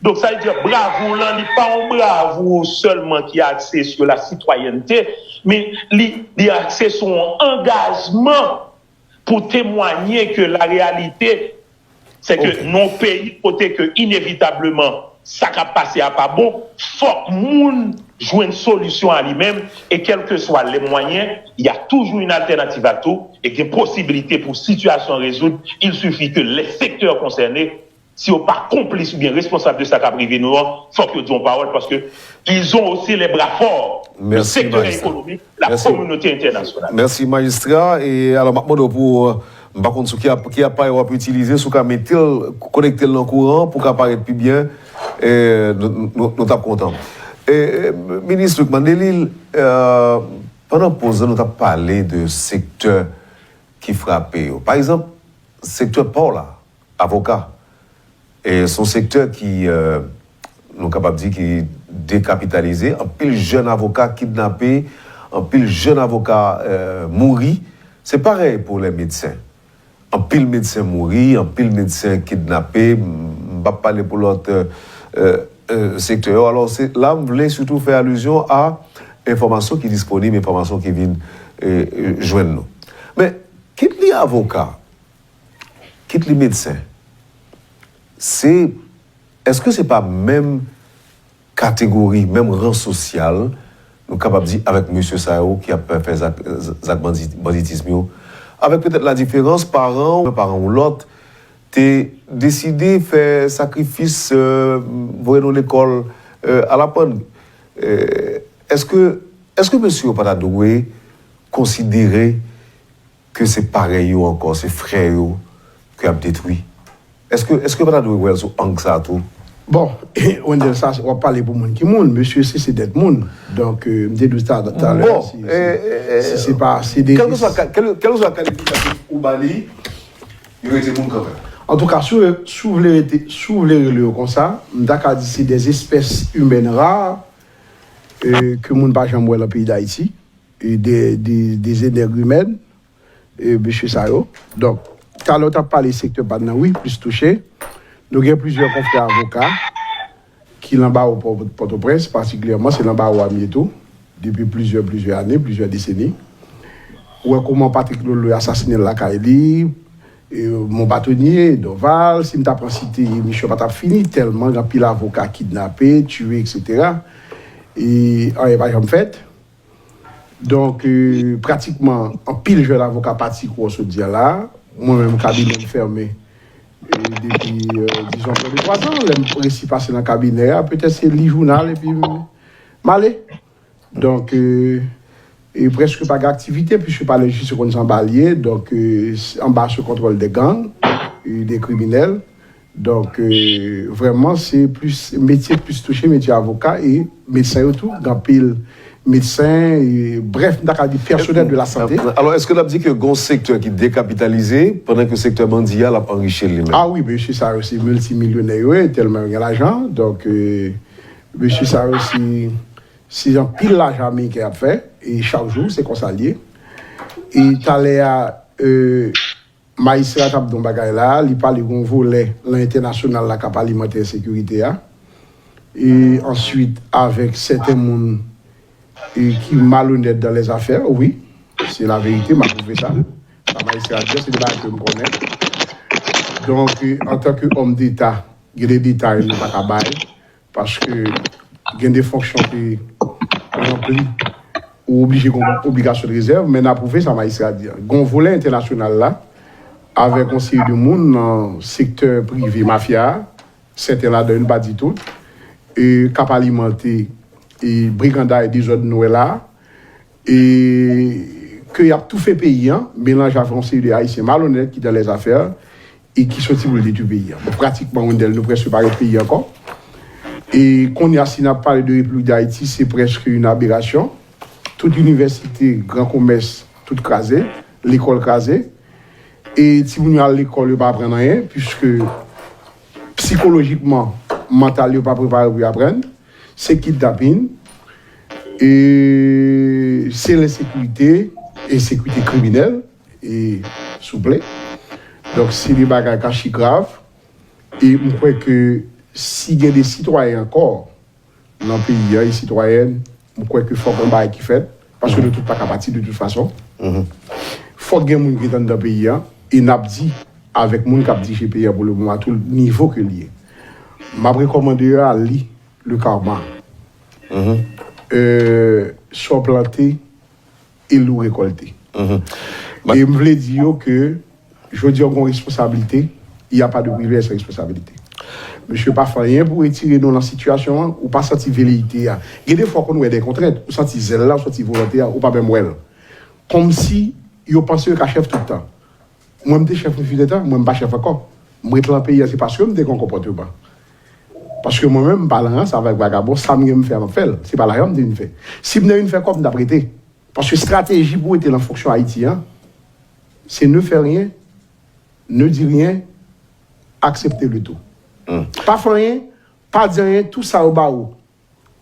Donk, sa vle di, bravo lan, li pa yon bravo sèlman ki akse sur la citoyenneté, men li, li akse sou yon angajman pou temwaye ke la réalité, c'est que nan yon peyi kote ke inevitableman sa k ap pase a pa bon, fòk moun jwenn solisyon a li menm, et quels que soient les moyens, il y a toujours une alternative à tout, e gen posibilite pou sitiyasyon rezoud, il suffit que les secteurs concernés, si yo pa konplis oubyen responsab de sa k ap rive nou an, fòk yo di yon pawòl, paske ils ont aussi les bras forts, le secteur économique, la communauté internationale. Mèsi, majistra. E alò, m ap mande w pou, euh, m pa konn sou ki ap-, ki aparèy w ap itilize, si w ka mete l, konekte l nan kouran pou w ka parèt pi byen, e, nou, nou, nou t ap kontan. E, e, Minis Lucmane Delille, euh, pandan poz lan, nou t ap pale de sektè ki frape yo. Pa egzanp, sektè pa w la, avoka. E se yon sektè ki, euh, nou kapab di ki dekapitalize. Anpil jèn avoka kidnape, anpil jèn avoka, euh, mouri. Se parèy pou lè medsen. Anpil medsen mouri, anpil medsen kidnape. M, m p ap pale pou lòt, euh, euh, euh, sektè yo. Alò, se la m vle sitou fè alizyon a enfòmasyon ki disponib, enfòmasyon ki vin, euh, euh, jwenn nou. Men, kit li avoka, kit li medsen, se, èske se pa menm kategori, menm ran sosyal, nou kapab di, avèk mesye sa yo ki ap fè zak, zak bandi-, banditism yo? Avèk petèt ladiferans, paran w, paran w lòt, te deside fè sakrifis, euh, voye nou lekòl, euh, al aprann. Euh, èske, èske mesye yo pa ta dwe konsidere ke se parèy yo ankò, se frè yo ke y ap detwi? Èske, èske yo pa ta dwe wè l sou ang sa a tou? Bon, Wendell, sa w ap pale pou moun ki moun. Mesye se, se dèt moun. Donk, euh, m te di w sa talè, Bon, si, eh, eh, eh, si se pa, se de kèlkeswa ka-, kèl-, kèlkeswa kalifikasyon ou ba li, yo rete moun kanmenm. Antouka, si w, si w vle rete, si w vle rele yo konsa, m ta ka di se des espèces humaines rares, euh, ke moun pa janm wè nan peyi Dayiti, e de, de, des énigmes humaines, e mesye sa yo. Donk, talè w t ap pale sektè pa n nan, wi, plis touche. Nou gen plizyè konfrè avoka ki nan bawo Pò-, Pòtoprens, patikilyèman, se nan bawo a m ye tou, depi plizyè, plizyè ane, plizyè deseni. Ou wè kòman Patrick Loloy asasinen l lakay li, e, Mon Batonye, Dorval, si m ta pran site, emisyon pa t ap fini, tèlman gen anpil avoka kidnape, tiye, etsetera. E anyen pa janm fèt. Donk, euh, pratikman, anpil jèn avoka pati kou w sot di a la. Mwen menm, kabinè m fèmen, euh, depi, euh, dizon, prè de twa zan. Lè m resi pase nan kabinè a, petèt se li jounal epi m, m ale. Donk, euh, e prèske pa gen aktivite, piske palè jistis yo konn se anba l ye, donk, euh, anba sou kontwòl de gang, euh, de kriminèl. Donk, euh, vrèman, se plis, metye k plis touche, metye avoka e medsen yo tou. Gen anpil medsen, e, brèf, m ta ka di pèsonèl de la sante. Alò, èske n ap di ke gen yon sektè ki dekapitalize, pandan ke sektè bandi a, l ap anrichi l li menm? Ah wi, mesye sa yo se miltimilyonè yo ye, tèlman yo gen lajan. Donk, euh, mesye sa yo se, se anpil lajan ameriken ap fè, e chak jou, se konsa l ye. E talè a, euh, Majistra t ap di yon bagay la, li pale yon volè nan entènasyonal la k ap alimante ensekirite a. E answit, avèk sèten moun, e, ki malonèt dans les affaires, wi, se laverite, m apwouve sa. Sa majistra di a, se de bagay ke m konnen. Donk, e, antanke òm deta, gen de detay nou pa ka bay. Paske gen de fonksyon ke ou ranpli, ou oblije gen yon obligasyon de rezèv, men n apwouve sa majistra a di a. Gen yon volè entènasyonal la, avèk yon seri de moun nan sektè prive mafya a, sèten ladan yo, n pa di tout, e k ap alimante, e, briganday, dezòd nou wè la a, e ke y ap toufe peyi a, melanje avèk yon seri de Ayisyen malonèt ki dans les affaires, e ki soti pou l detwi peyi a. Bon, pratikman, Wendell, nou prèske pa gen peyi ankò. E kounye a, si n ap pale de Repiblik Dayiti, se prèske yon aberasyon. Tout inivèsite, gran komès, tout kraze, lekòl kraze. E timoun yo al lekòl, yo pa aprann anyen, piske sikolojikman, mantal yo pa prepare pou yo aprann. Se kidnapin, e se lensekirite, ensekirite kriminèl, e souple. Donk, se de bagay k achigrav, e m kwè ke si gen de sitwayen ankò nan peyi a, e sitwayèn, m kwè ke fòk yon bagay ki fèt, paske nou tout pa ka pati de tout fason. Fòk gen moun ki ret anndan peyi a, e n ap di avèk moun k ap dirije peyi a pou le moman, a tout nivo ke l ye. M ap rekòmande yo a li Le Karma. Euh, sa w plante, e l ou rekòlte. E m vle di yo ke jodi a w gen yon responsablite, il y a pas de privilège sans responsabilité. Mesye pa fè anyen pou retire nou nan sitiyasyon an, ou pa santi veleyite a. Gen de fwa w konn wè de kontrent, ou santi zèl la, ou santi volonte a, ou pa menm wè l. Kòmsi yo panse yo ka chèf tout tan. Mwen, m te chèf yon fi de tan, mwen, m pa chèf ankò. M ret lan peyi a, se paske m te gen yon konpòteman. Paske mwen menm, m pa lan rans avèk vagabon, sa m gen m fè a, m ap fè l. Se pa lajan m te vin fè. Si m te vin fè kòb, m t ap rete. Paske estrateji pou rete lan fonksyon Ayiti an, se ne fè ryen, ne di ryen, aksepte le tou. Pa fè anyen, pa di anyen, tou sa yo ba ou,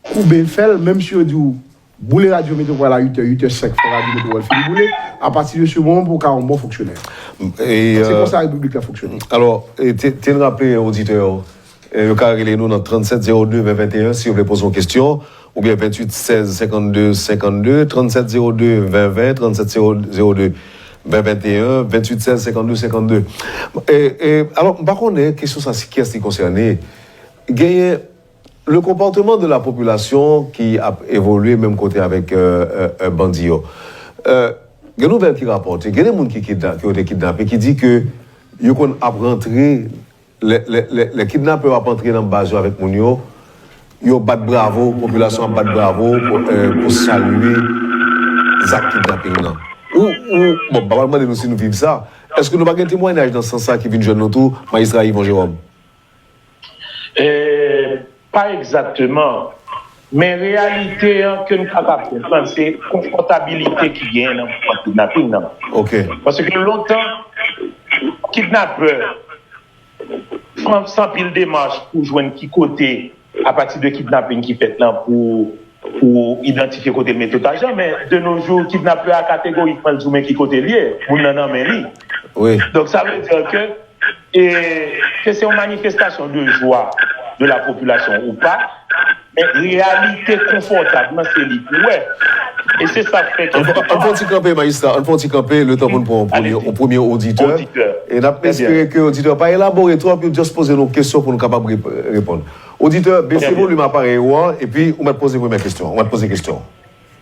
koube, fè l, menm si yo di w boule Radyo Metwopòl a uit è, uit è senk, fò Radyo Metwopòl fin boule, apati de se moman pou w ka yon bon fonksyonè. Se konsa repiblik la fonksyone. Alò, te n raple oditè yo, yo ka rele nou nan tranntsèt zewo de ven venteyen si yo vle poze yon kesyon, oubyen venntuit sèz senkanndde senkanndde, tranntsèt zewo de ven ven, tranntsèt zewo de ven venteyen, venntuit sèz senkanndde senkanndde. Alò, m pa konnen kesyon sa si kiyès li konsène. Genyen le comportement de la population ki ap evolye menm kote avèk bandi yo. Gen nouvèl ki rapòte, gen de moun ki kidna, ki yo te kidnape, ki di ke yo konn ap rantre, lè, lè, lè, lè kidnapè yo ap antre nan baz yo avèk moun yo, yo bat bravo, popilasyon ap bat bravo pou, pou salye zak kidnaping nan. Ou, ou, bon, m pa pral mande nou si nou viv sa. Èske nou pa gen temwayaj nan sans sa ki vin jwenn nou tou, Majistra Yvon Jérôme? Pa egzakteman. Men reyalite an ke n kapab konprann, se konfòtabilite ki genyen nan mouvman kidnaping nan. Paske lontan, kidnapè fè anpil demach pou jwenn ki kote, apati de kidnaping ki fèt lan, pou, pou idantifye kote l mete otaj lan, men de nos jours, kidnapè a kategorikman l di w men ki kote l ye, moun nan nan men li. Donk, sa vle di ke e ke se yon manifestasyon de jwa de la popilasyon ou pa, men reyalite konfòtab lan se li pou wè. E se sa k fè ke... Ann fè yon ti kanpe, Majistra, ann fè yon ti kanpe, letan pou n pran yon premye oditè. E n ap espere ke oditè pa elabore twòp, yo just poze nou kesyon pou nou kapab reponn. Oditè, bese volim aparèy ou an, epi ou mèt poze premyè kesyon, ou mèt poze kesyon.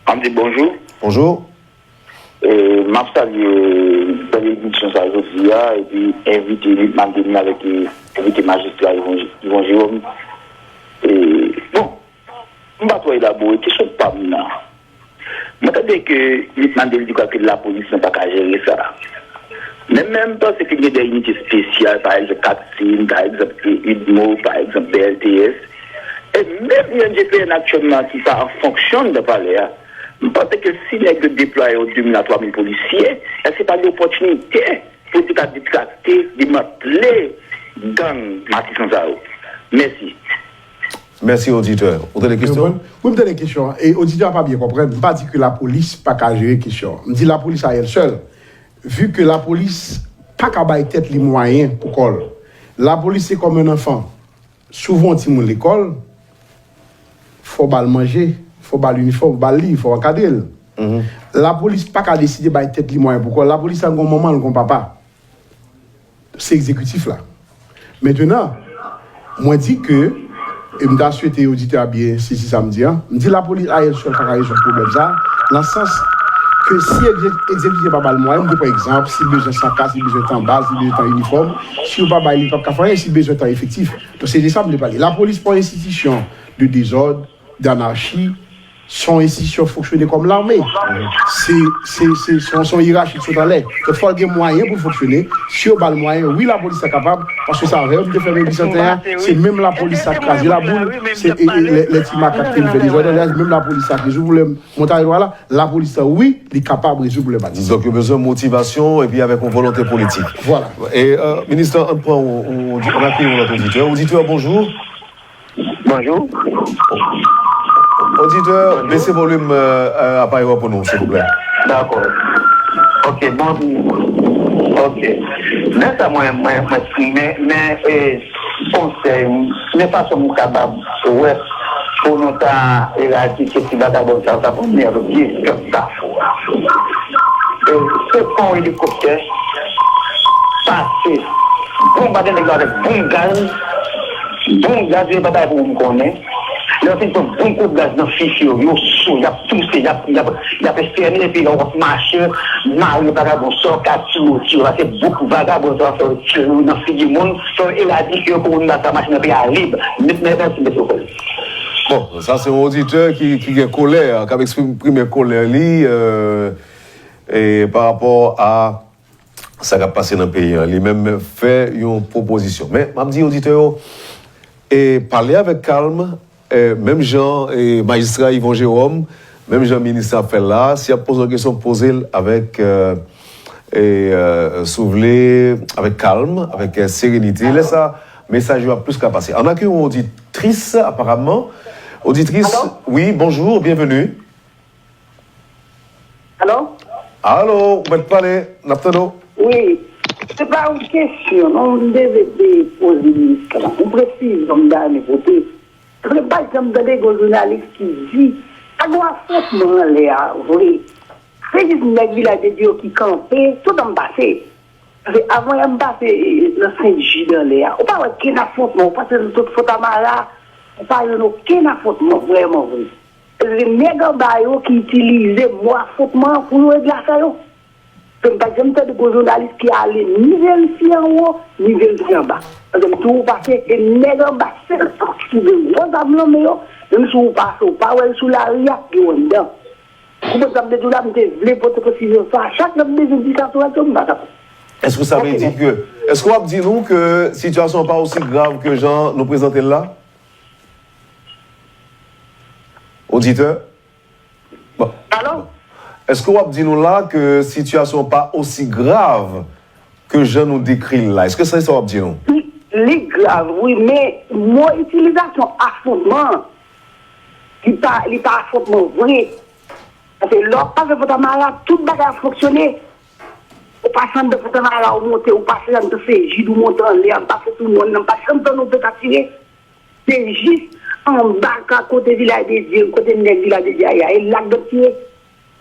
An di bonjou. Bonjou. M ap salye bèl emisyon sa jodi a, epi envite Luc Madelin avèk envite majistra Yvon Jérôme. Bon, m pa twò elabore, kesyon pa m nan. Mwen tande ke Luc Madelin di kwè ke lapolis nan pa ka jere sa. Men, men m panse ke gen de inite espesyal, pa egzanp, Katsin, pa egzanp, UDMO, pa egzanp, BLTS. E menm I N G P N aktyèlman ki pa an fonksyon anndan palè a, m panse ke si nèg yo deplwaye yon de mil a twa mil polisye, èske se pa de opòtinite pou yo te ka detrakte, demantle gang matisan sa yo? Mèsi. Mèsi, oditè. Ou tande kesyon an? Wi, m tande kesyon an. E oditè a pa byen konprann. M pa di ke lapolis pa ka jere kesyon an. M di lapolis a èl sèl, vi ke lapolis pa ka bay tèt li mwayen pou kò l. Lapolis se kòm yon anfan. Si w voye yon timoun lekòl, fò w ba l manje, fò w ba l inifòm, ba l liv, fò w ankadre l. Lapolis pa ka deside bay tèt li mwayen pou kò l. Lapolis la gen yon manman, l gen yon papa. Se egzekitif la. Mentenan, mwen di ke, e m ta swete oditè a byen sezi sa m di an, m di lapolis a èl sèl pa ka rezoud pwoblèm sa, nan sans ke si egze- egzekitif pa ba l mwayen, m te pran egzanp, si l bezwen saka, si l bezwen tan bal, si l bezwen tan inifòm, si yo pa bay li, li p ap ka fè anyen, si l bezwen tan efektif. Donk, se de sa m vle pale. Lapolis pa yon enstitisyon de dezòd, danachi, Se yon enstitisyon fonksyone kòm lame. Se se- se- se yon se yon yerachi ki sot anlè. Donk, fò l gen mwayen pou l fonksyone. Si yo ba l mwayen, wi, lapolis la kapab, paske se avè yo m te fèmen Bisanten an, se menm lapolis la k kraze Laboul, se e- e- lè lè ti makak te vin fè dezòd la, se menm lapolis la k rezoud pwoblèm Montagnard la, lapolis la, wi, li kapab rezoud pwoblèm Matisan. Donk, yo bezwen motivasyon epi avèk yon volonte politik. Vwala. E, euh, minis, ann pran yon, yon, ann akeyi yon lòt oditè. Oditè, bonjou. Bonjou. Oditè, bese volim, euh, euh, aparèy ou an pou nou, silvouplè. Dakò. Ok, bon. Ok. Men sa mwen, mwen, mwen, men, men, e, konsèy, men fason m kapab wè pou nou ta eradike ti vagabon sa, sa pou mèt byen pèp Kafou a. E, se pran yon elikoptè, pase, bonbade nèg yo avèk bonm gaz, bonm gaz yo pa bay pou moun konnen. Lè yo fin pran bon kout gaz nan figi yo, yo sou, y ap touse, y ap, y ap, y ap estène, epi lè w ap mache, mare vagabon sa, w ka tire yo, tire yo, pase bouk vagabon sa, fè yo tire yo nan figi moun, fè yo eradike yo pou moun nan ka mache nan peyi a lib. Met men pèsi, mesye. Bon, sa se yon oditè ki, ki gen kolè, k ap eksprime kolè li, euh, e pa rapò a sa k ap pase nan peyi an. Li menm fè yon pwopozisyon. Men, m ap di oditè yo, e pale avèk kalm, e menm jan, e majistra Yvon Jérôme, menm jan minis la ap fè l la, si y ap poze yon kesyon, poze l avèk, e, e, e, si w vle, avèk kalm, avèk, e, serenite. Lè sa, mesaj yo ap plis ka pase. Ann akeyi yon oditris, aparaman. Oditris, wi, bonjou, byenveni. Alo? Alo, ou mèt pale, n ap tande w. Wi. Se pa yon kesyon, non, m te vle te poze minis la. Yon presizyon m ta renmen pote. Paske m pa janm tande gon jounalis ki di, pa gon afwontman anlè a, vre. Se jis nèg Vilaj de Dye yo ki kanpe, toutan m pase. Paske avan yè m pase, e, nan Sent Jid anlè a. Ou pa wè kenn afwontman, ou pase nan tout Fontamara, ou pa jwenn okenn afwontman, vrèman vre. Se nèg anba yo ki itilize mo afwontman an pou yo egzase yo. Paske m pa janm tande gon jounalis ki ale ni verifye anwo, ni verifye anba. Paske m toujou pase, e nèg anba, sèl fòs ki gen gwo zam nan men yo, menm si w pase, ou pa wè l sou lari a, gen w anndan. Ou konprann sa m te di w la, m te vle pote presizyon sa. Chak lè m bezwen di sa sou radyo, m pa kapab. Èske sa vle di ke, èske w ap di nou ke sitiyasyon an pa osi grav ke jan nou prezante l la? Oditè? Bon. Alo? Èske w ap di nou la ke sitiyasyon an pa osi grav ke jan nou dekri l la? Èske se sa w ap di nou? Li, li grav, wi, men mo itilizasyon afwontman, li pa, li pa afwontman vre. Paske lè w ap pase Fontamara, tout bagay ap fonksyone. Ou pase anndan Fontamara, ou monte, ou pase anndan Sent Jid, ou monte anlè, ou pase sou mòn nan, ou pase anndan, ou pete tire. Se jis anba ka kote Vilaj de Dye, kote nèg Vilaj de Dye a ye a, e la k t ap tire.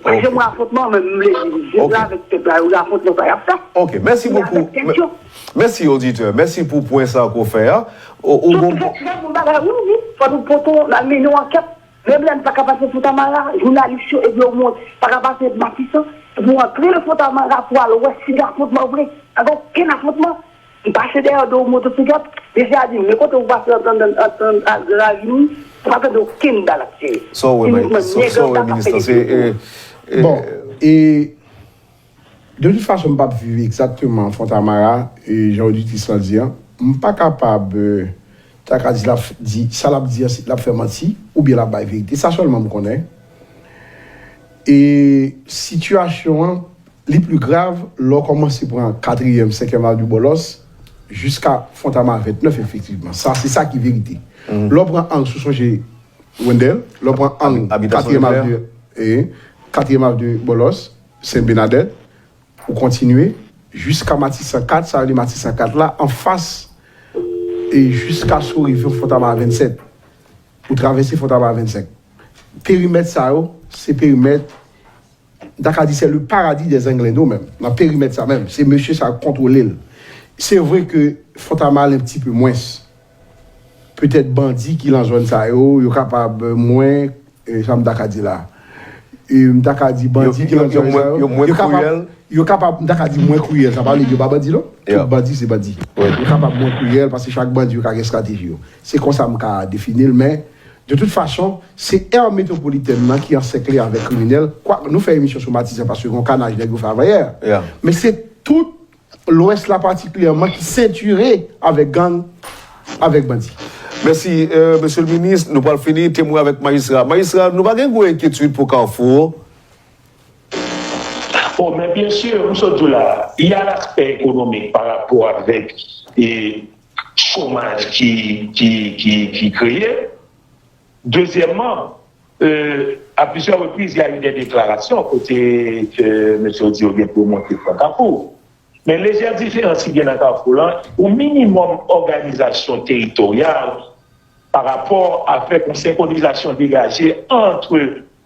Pa janm wè afwontman, men m vle di, jis avèk pèp la, yo gen afwontman sa y ap fè. Ok, mèsi bokou. Mèsi, oditè. Mèsi pou pwen sa ke w fè a. Ou, ou gon... Tout fè, fè bon bagay, wi, wi. Fò nou pote, n al mennen yon ankèt. Menm lè n pa ka pase Fontamara, jounalis yo, epi yo monte, pa ka pase Matisan, epi w antre nan Fontamara pou al wè si gen afwontman vre. Pa gen okenn afwontman. M pase dèyè do motosiklèt, mesye a di m, men kote w pase ant, ant, ant, ant, ant Gran Ravin, wi, ou pa tande okenn bal ap tire. Sa w wè, minis, sa w wè, minis, se, e, e, bon, e, de tout fason, m p ap viv egzakteman Fontamara, e, jan oditris lan di an. M pa kapab, e, ta ka di l ap f-, di, sa l ap di an, l ap fè manti, oubyen l ap bay verite. Sa sèlman m konnen. E sitiyasyon an, li pli grav lè w kòmanse pran katriyèm, senkyèm avni Bòlòs jiska Fontamara vennèf, efektivman. Sa, se sa ki verite. Lè w pran ang, si w sonje, Wendell, lè w pran ang katriyèm avni, e, katriyèm avni Bòlòs, Sent Bènadèt, ou kontinye jiska Matisan kat, sa yo rele Matisan kat la, anfas, e jiska si w rive Fontamara vennsèt. Ou travèse Fontamara vennsenk. Perimèt sa yo, se perimèt, m ta ka di, c'est le paradis des Inglendo menm. Nan perimèt sa menm, se mesye sa yo k kontwole l. Se vre ke Fontamara l un petit peu mwens. Petèt bandi ki lan zòn sa yo, yo kapab mwen, e, sa m ta ka di la. E, m ta ka di bandi ki lan zòn sa yo, yo kapab, yo kapab, m ta ka di mwen kriyèl. Sa pa vle di yo pa bandi, non. Tout bandi, se bandi. Yo kapab mwen kriyèl, paske chak bandi yo ka gen estrateji yo. Se konsa m ka defini l, men De tout fason, se è metwopolitèn nan ki ansèkle avèk kriminèl. Kwak nou fè emisyon sou Matisan paske gen yon kanaj nèg yo fè avanyè. Yeah. Men se tout Lwès la patikilyèman ki sentire avèk gang, avèk bandi. Mèsi, euh, mesye le minis. Nou pral fini, temwen avèk majistra. Majistra, nou pa gen gwo enkyetid pou Kafou. Bon, men byen si, m sot di w la, y a l'aspect économique par rapport avec e, chomaj ki, ki, ki, ki kreye. Dezyèmman, euh, à plusieurs reprises, il y a eu des déclarations kote ke mesye yo di yo gen pou yo monte pran Kafou. Men lejè diferans ki gen nan Kafou lan, ou minimòm òganizasyon teritoryal pa rapò avèk yon senkronizasyon degaje ant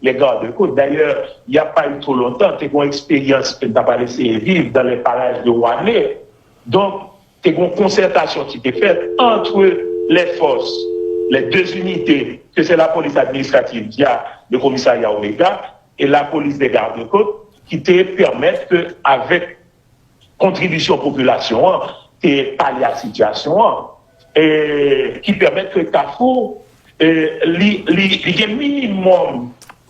les gardes-côtes. Dayè, y a pa yo twò lontan, te gen yon eksperyans ke n ta pral eseye viv dans les parages de Wanlé. Donk, te gen yon konsètasyon ki te fèt entre les forces, les deux unités, que c'est la police administrative via le commissariat Omega et la police des gardes-côtes, ki te pèmèt ke avèk kontribisyon popilasyon an, te palye a sitiyasyon an, e ki pèmèt ke Kafou, e, li, li, li gen minimòm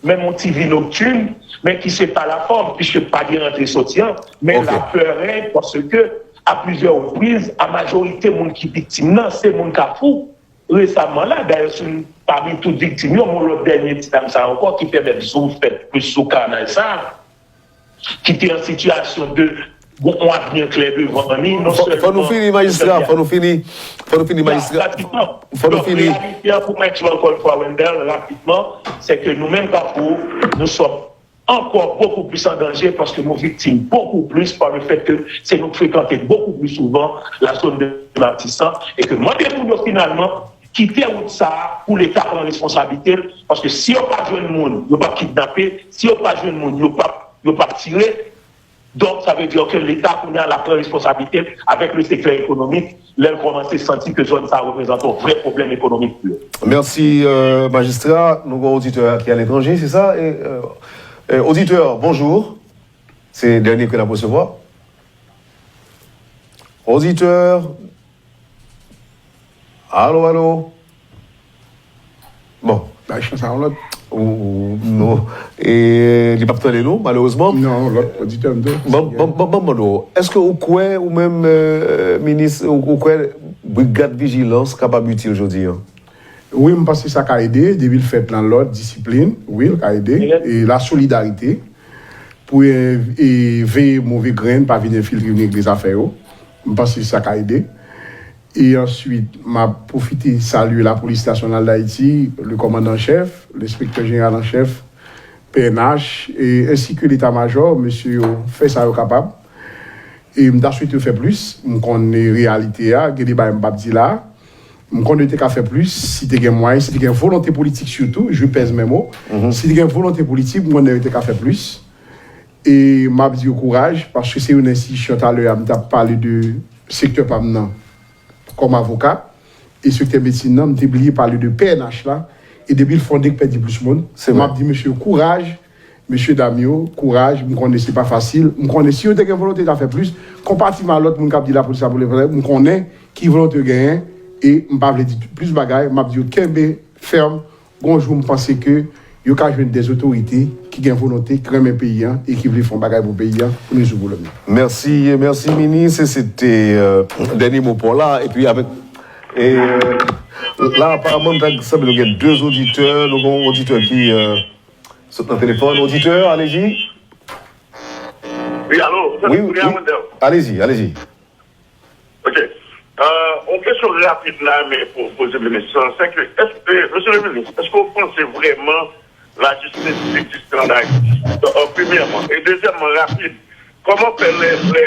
menm yon ti vi noktin, men ki se pa la forme, puiske pa gen rantre soti an, men la pè règne, paske a plizyè repriz, a majorite moun ki viktim nan, se moun Kafou. Resaman la, dayè, si n, pami tout viktim yo, men yon lòt dènye ti dam sa ankò ki pèmèt zoom fèt plis sou kanaj sa, ki te an sitiyasyon de gon yon avni klè devan li, non Fò, fò nou sèlman fini, majistra, fò nou fini. Fò nou fini, Ya, majistra. Rapidman. Fò nou Donk, fini. Reyalite an, pou mwen di ankò yon fwa, Wendell, rapidman, se ke nou menm, Kafou, nous sommes encore beaucoup plus en danger parce que nou viktim beaucoup plus par le fait que se nou k frekante beaucoup plus souvent la zone de Matisan e ke mande moun yo finalman kite wout sa a pou Leta pran responsablite l, paske si yo pa jwenn moun, yo p ap kidnape, si yo pa jwenn moun, yo p ap, yo p ap tire. Donk, sa vle di ke Leta kounye a l ap pran responsablite l avèk le sektè ekonomik, lè l kòmanse santi ke zòn sa a reprezante yon vrè pwoblèm ekonomik pou yo. Mèsi, euh, majistra. Nou gen yon oditè ki aletranje, se sa? E, euh, euh, oditè, bonjou. Se dènye ke n ap resevwa. Oditè. Alo, alo. Bon. Bay chans a yon lòt. Ou, ou, non. E li p ap tande nou, malerezman. Non, lòt oditè m tou. Ban, ban, ban, ban m mande w, èske ou kwè, ou menm, euh, minis, ou, ou kwè brigad vijilans kapab itil jodi a? Wi, m panse sa ka ede, depi l fèt nan lòd, disiplin, wi, l ka ede. E la solidarite, pou e, e veye move grenn pa vin enfiltre vin regle zafè yo. M panse sa ka ede. E answit, m ap pwofite salye Lapolis Nasyonal Dayiti, le kòmandan an chèf, lenspektè jeneral an chèf, P N H, e, ensi ke leta majò, mesye yo fè sa yo kapab. E m ta swete yo fè plis, m konnen reyalite a, gen de bagay m p ap di la. M konnen yo te ka fè plis, si te gen mwayen, si te gen volonte politik sitou, je pèse mes mots. Si te gen volonte politik, m konnen yo te ka fè plis. E m ap di yo kouraj, paske se youn nan enstitisyon talè a, m t ap pale de sektè pa m nan kòm avoka, e sektè medsin nan, m te bliye pale de P N H la, e depi l fonde k pèdi plis moun. M ap di mesye yo kouraj, mesye dam yo, kouraj, m konnen se pa fasil, m konnen si yo te gen volonte ta fè plis, konpatim a lòt moun k ap di lapolis, lapolis, lapolis, m konnen ki volonte yo genyen, e m pa vle di plis bagay, m ap di yo kenbe fèm, gon jou m panse ke yo ka jwenn de otorite ki gen volonte, ki renmen peyi an e ki vle fè yon bagay pou peyi an, pou nou rezoud pwoblèm nan. Mèsi, mèsi minis. E se te, euh, dènye mo pa w la. Epi avèk, e, euh, la, aparaman, nou ta sanble nou gen de oditè. Nou gen yon oditè ki, euh, sot nan telefòn. Oditè, alezi. Wi, alo. Wi, wi. Alezi, alezi. Ok. Euh, yon kesyon rapid la, men pou poze minis lan, se ke, èske, mesye le minis, èske w panse vrèman lajistis egziste an Ayiti? Euh, premyèman. E dezyèmman, rapid, kòman fè lè, lè,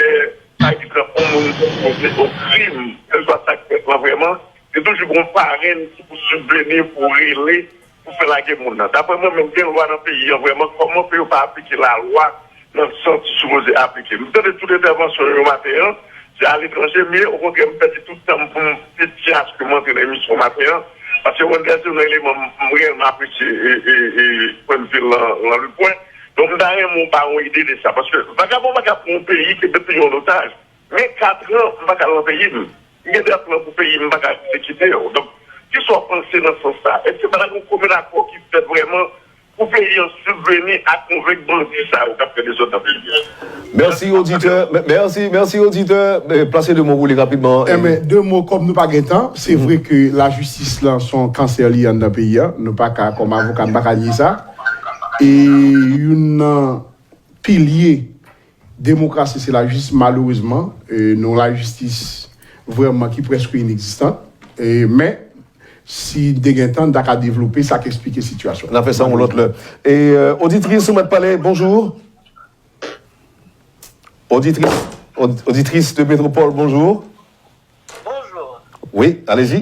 pa egzanp, yon moun konfwonte yon krim, kèlkeswa sa k fèt lan vrèman, gen toujou yon parenn ki pou sibveni, pou rele, pou fè lage moun nan. Daprè mwen menm, gen lwa nan peyi an vrèman, kòman fè yo pa aplike lalwa nan sans ki sipoze aplike? M tande tout entèvansyon yo maten an, se aletranje m ye, okontrè, m pèdi tout tan m pou m fè ti aske m antre nan emisyon maten an, paske Wendell se youn nan eleman m, m reyèlman apresye e, e, e pwennvi l lan, lan le pwen. Donk, m ta renmen w ba yon ide de sa, paske vagabon pa ka pran yon peyi ke depi yon otaj. Men katran, m pa ka al nan peyi m. M gen de plan pou peyi m, m pa ka egzekite yo. Donk, Kisa w panse nan sans sa? Èske pa t ap gen yon kokenn akò ki fèt vrèman pou peyi an sibveni a konvenk bandi sa yo k ap fè dezòd nan peyi an? Mèsi oditè, mèsi, mèsi oditè. Plase de mo pou li rapidman. Enben, de mo, kòm nou pa gen tan, se vre ke lajistis lan se yon kansè li anndan peyi a. Nou pa ka, kòm avoka, nou pa ka nye sa. E youn nan pilye demokrasi se lajistis, malerezman, nou yon lajistis vrèman ki prèske inegzistan. Men, si n te gen tan, n ta ka devlope sa k eksplike sitiyasyon. N a fè sa yon lòt lè. E, oditris, ou mèt pale, bonjou. Oditris, oditris de Metropole, bonjou. Bonjou. Wi, alezi.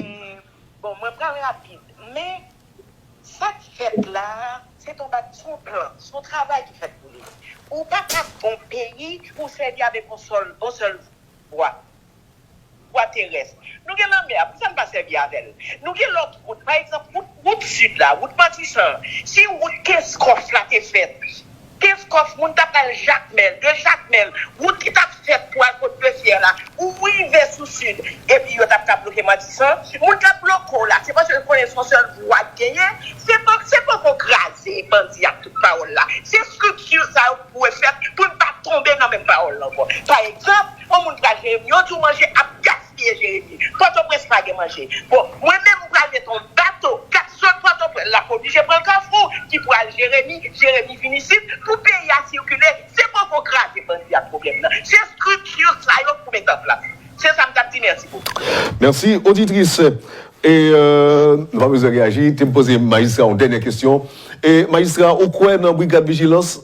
Bon, mwen pral rapid. Men, sa k fèt la, se t on bat, se on plan, se on travay ki fèt pou li. Ou pa ka bon peyi pou sèvi avèk on sèl, on sèl vwa. Vwa terès. Nou gen lanmè a, poukisa n pa sèvi avè l? Nou gen lòt wout, pa egzanp, wout, wout sid la, wout Matisan an. Si wout Kenskòf la te fèt, Kenskòf, moun t ap al Jakmèl, de Jakmèl, wout ki t ap fèt pou al kot Lefyè la, ou rive sou sid, epi yo t ap ka bloke Matisan, moun k ap bloke w la, se paske yo konnen se yon sèl vwa k genyen, se poko kraze bandi ak tout pawòl la. Se estrikti sa yo pou dwe fèt pou n pa tonbe nan menm pawòl la ankò. Pa egzanp, yon moun pral Jeremi, yo di w manje ap gaspiye Jeremi. Pòtoprens pa gen manje. Bon, mwen menm m pral met yon bato k ap sot Pòtoprens, l ap oblije pran Kafou ki pral Jeremi, Jeremi vin isit, pou peyi a sikile. Se poko kraze bandi ak pwoblèm nan. Se estrikti sa yo pou met an plas. Se sa m t ap di, mèsi bokou. Mèsi, oditris. E, euh, nou pa bezwen reyaji. Te m poze majistra yon dènye kesyon. E, majistra, ou kwè nan brigad vijilans?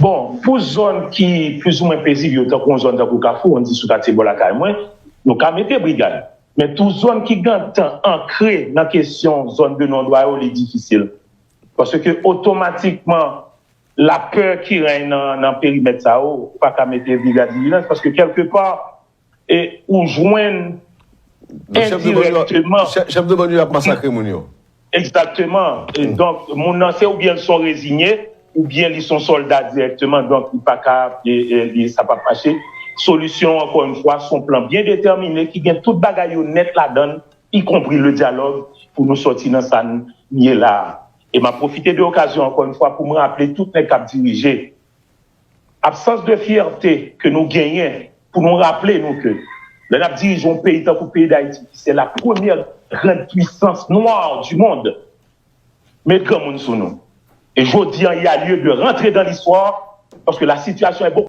Bon, pou zòn ki plizoumwen pezib yo, tankou yon zòn tankou Kafou, ann di sou katye bò lakay mwen, nou ka mete brigad. Men tou zòn ki gentan ankre nan kesyon zòn de non dwa yo, li difisil. Paske otomatikman, lapè ki reny nan, nan perimèt sa yo, ou pa ka mete brigad vijilans, paske kèlkepa, e ou jwenn endirèkteman. Chèf de bann yo ap masakre moun yo. Egzakteman. Donk, moun nan, se oubyen l se yon rezinye, oubyen li se yon sòlda dirèkteman, donk li pa ka, e, e, li, sa p ap mache. Solisyon an, ankò yon fwa, se yon plan byen detèmine ki gen tout bagay yo nèt ladan l, ikonpri le dyalòg, pou nou sòti nan sa n ye la a. E m ap pwofite de okazyon, ankò yon fwa, pou m raple tout nèg k ap dirije, absans de fyète ke nou genyen pou nou raple nou ke lè n ap dirije yon peyi tankou peyi Dayiti, ki se la premyè grand pwisans nwa di mond, met granmoun sou nou. E jodi an, il y a lieu de rentrer dans l'histoire, paske la situation est beaucoup